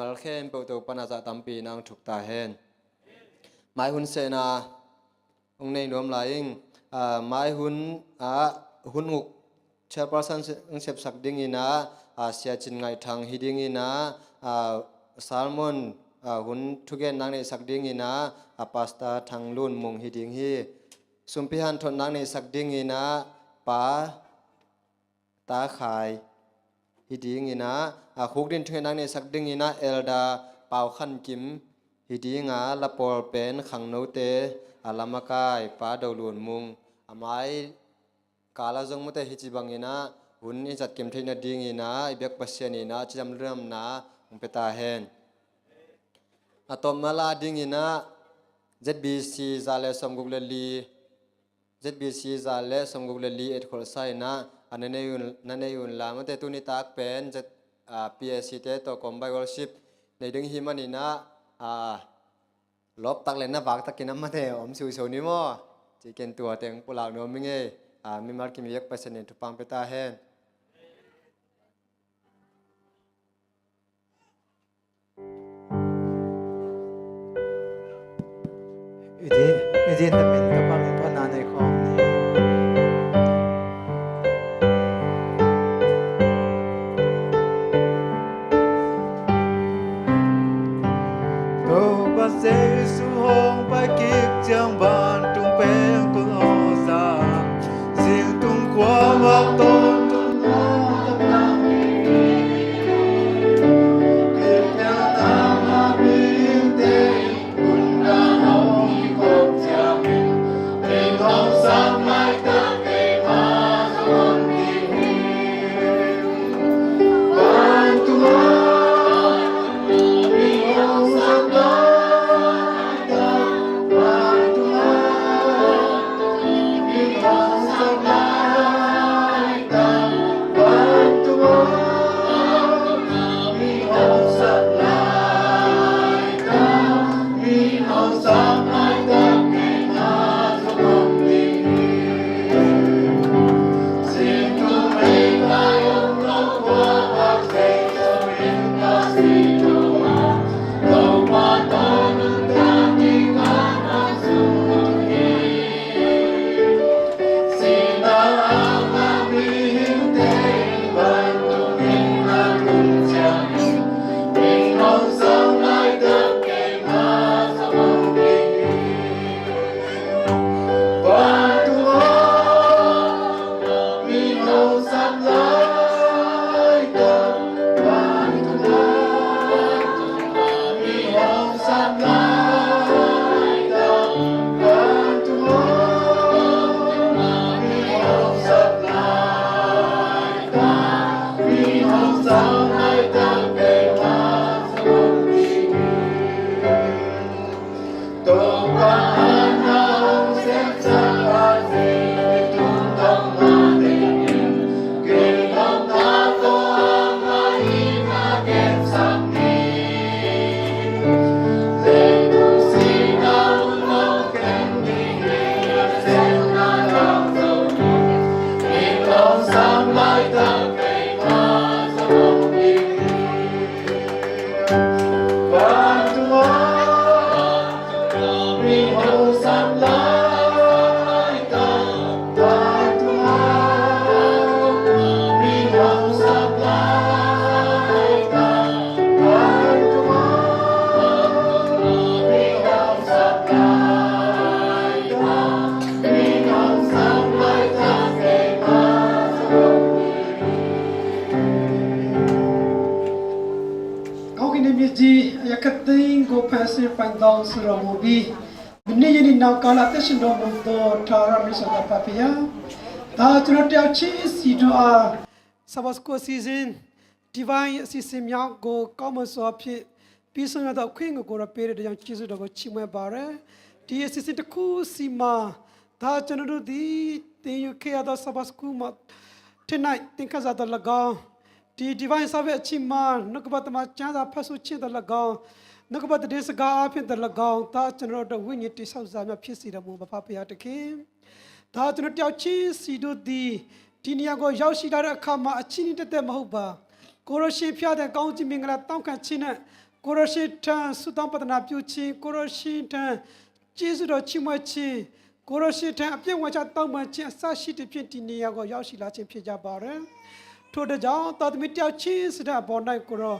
Mal khempeuh Topa'n a zah tampi nang thuk ta hen. Mai hun sehna hong nei nuam lai ing. Ah, mai hun ah hun uk chairperson hong sepsak dingin ah, ah, Sia Cin Ngaih Thang hi dingin ah, ah, sermon, ah, hun thugennak neihsak dingin ah, ah, Pastor Thang Lun Mung hi ding hi. Sumpi hanthotnak neihsak dingin ah Pa Ta Khai hi dingin ah, ah, khukdin thungetnak neihsak dingin ah Elder Pau Khan Kim hi ding a, lapawl pen khangnote a lamakai Pa Do Lun Mung, a mai kala zong mute hi ci bangin ah hun i zat kim theih nadingin ah i biak Pasian in ah cidam lamna hong pia ta hen. A tawpna la dingin ah Z B C za le sawmguk le li, Z B C za le sawmguk le li et kholsa in ah a na nei un, na nei un la, mate tuni tak pen Z, ah, P A C te tawh combine worship nei ding hi manin ah, ah, lawp tak le na vak takin a mate om siusiu ni maw? Ci ken tua teng pulak nuam i ngei. Ah, mimal kim i biak Pasian in thupha pia ta hen. I din, i din tamin Topa min phatna nei khawm ni. Topa Jesu hong pai kik ciang vantung peng kul aw za. Sing tung kua mak ton tung na tak na mi. Kik na na ma mi te. Kun na hong kik ciang in. Min hong sang lai tak ke ma sa hong kik. Kau kini mi ji ya kating go pasi pandong sura mobi. Bini yini nau kala te sindo mundo tara mi soda papia. Ta chuna tia chi sido a Sabbath school season. Divine အစီအစဉ်များကို ကောင်းမွန်စွာဖြင့် ပြီးဆုံးရသော အခွင့်ကို ကိုယ်တော် ပေးတဲ့အတွက်ကြောင့် ကျေးဇူးတော်ကို ချီးမွမ်းပါရယ်။ ဒီအစီအစဉ်တစ်ခုစီမှာ ဒါကျွန်တော်တို့သည် သင်ယူခဲ့ရသော Sabbath School မှာ ထင်၌သင်ခန်းစာတော်လည်းကောင်း၊ ဒီ Divine Service အချိန်မှာ နှုတ်ကပတ်သမ္မာကျမ်းစာ ဖတ်ဆိုခြင်းတော်လည်းကောင်း၊ နှုတ်ကပတ်သတင်းစကားအားဖြင့်တော်လည်းကောင်း၊ ဒါကျွန်တော်တို့အတွက် ဝိညာဉ်တည်ဆောက်စရာများ ဖြစ်စေတော်မူပါ ဘုရားသခင်။ ဒါကျွန်တော်တယောက်ချင်းစီတို့သည် ဒီနေရာကို ရောက်ရှိလာတဲ့အခါမှာ အချင်းချင်းသက်သက်မဟုတ်ပါ။ ကိုယ်တော်ရှင်ဖျားတဲ့ကောင်းချီးမင်္ဂလာတောင်းခံခြင်းနဲ့ ကိုယ်တော်ရှင်ထံဆုတောင်းပတနာပြုခြင်း၊ ကိုယ်တော်ရှင်ထံကျေးဇူးတော်ချီးမွမ်းခြင်း၊ ကိုယ်တော်ရှင်ထံအပြည့်ဝချတောင်းပန်ခြင်းအစရှိသဖြင့် ဒီနေရာကိုရောက်ရှိလာခြင်းဖြစ်ကြပါတယ်။ ထို့အတွက်ကြောင့် သားသမီးတယောက်ချင်းစီတိုင်းအပေါ်၌ကိုယ်တော်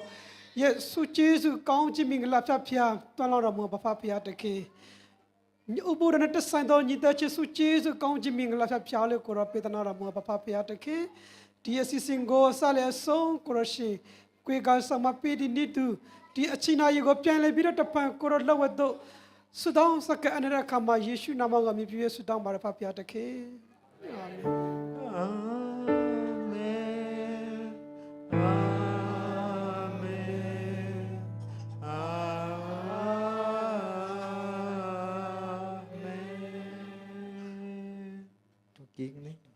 ယေရှုကျေးဇူးကောင်းခြင်းမင်္ဂလာဖျားဖျား တွန်းလောင်းတော်မူပါဖျားဖျားတခင်။ ဥပုသ်တော်နဲ့သက်ဆိုင်သောညီသက်ချင်းဆုကျေးဇူးကောင်းခြင်းမင်္ဂလာဖျားဖျားလေးကိုတော့ပေးသနာတော်မူပါဖျားဖျားတခင်။ ဒီအစီအစဉ်ကိုစလည်းအဆုံးကိုတော့ရှင် ကိုယ်ကဆောင်မပေးသည့်နည်းတူ ဒီအချိန်နာရီကိုပြန်လည်ပြီးတော့တဖန်ကိုတော့လက်ဝဲသို့ဆုတောင်းဆက်ကပ်အပ်တဲ့အခါမှာယေရှုနာမကိုအမည်ပြု၍ဆုတောင်းပါတယ်ဖျားဖျားတခင်။ Amen. Amen. Amen. Amen.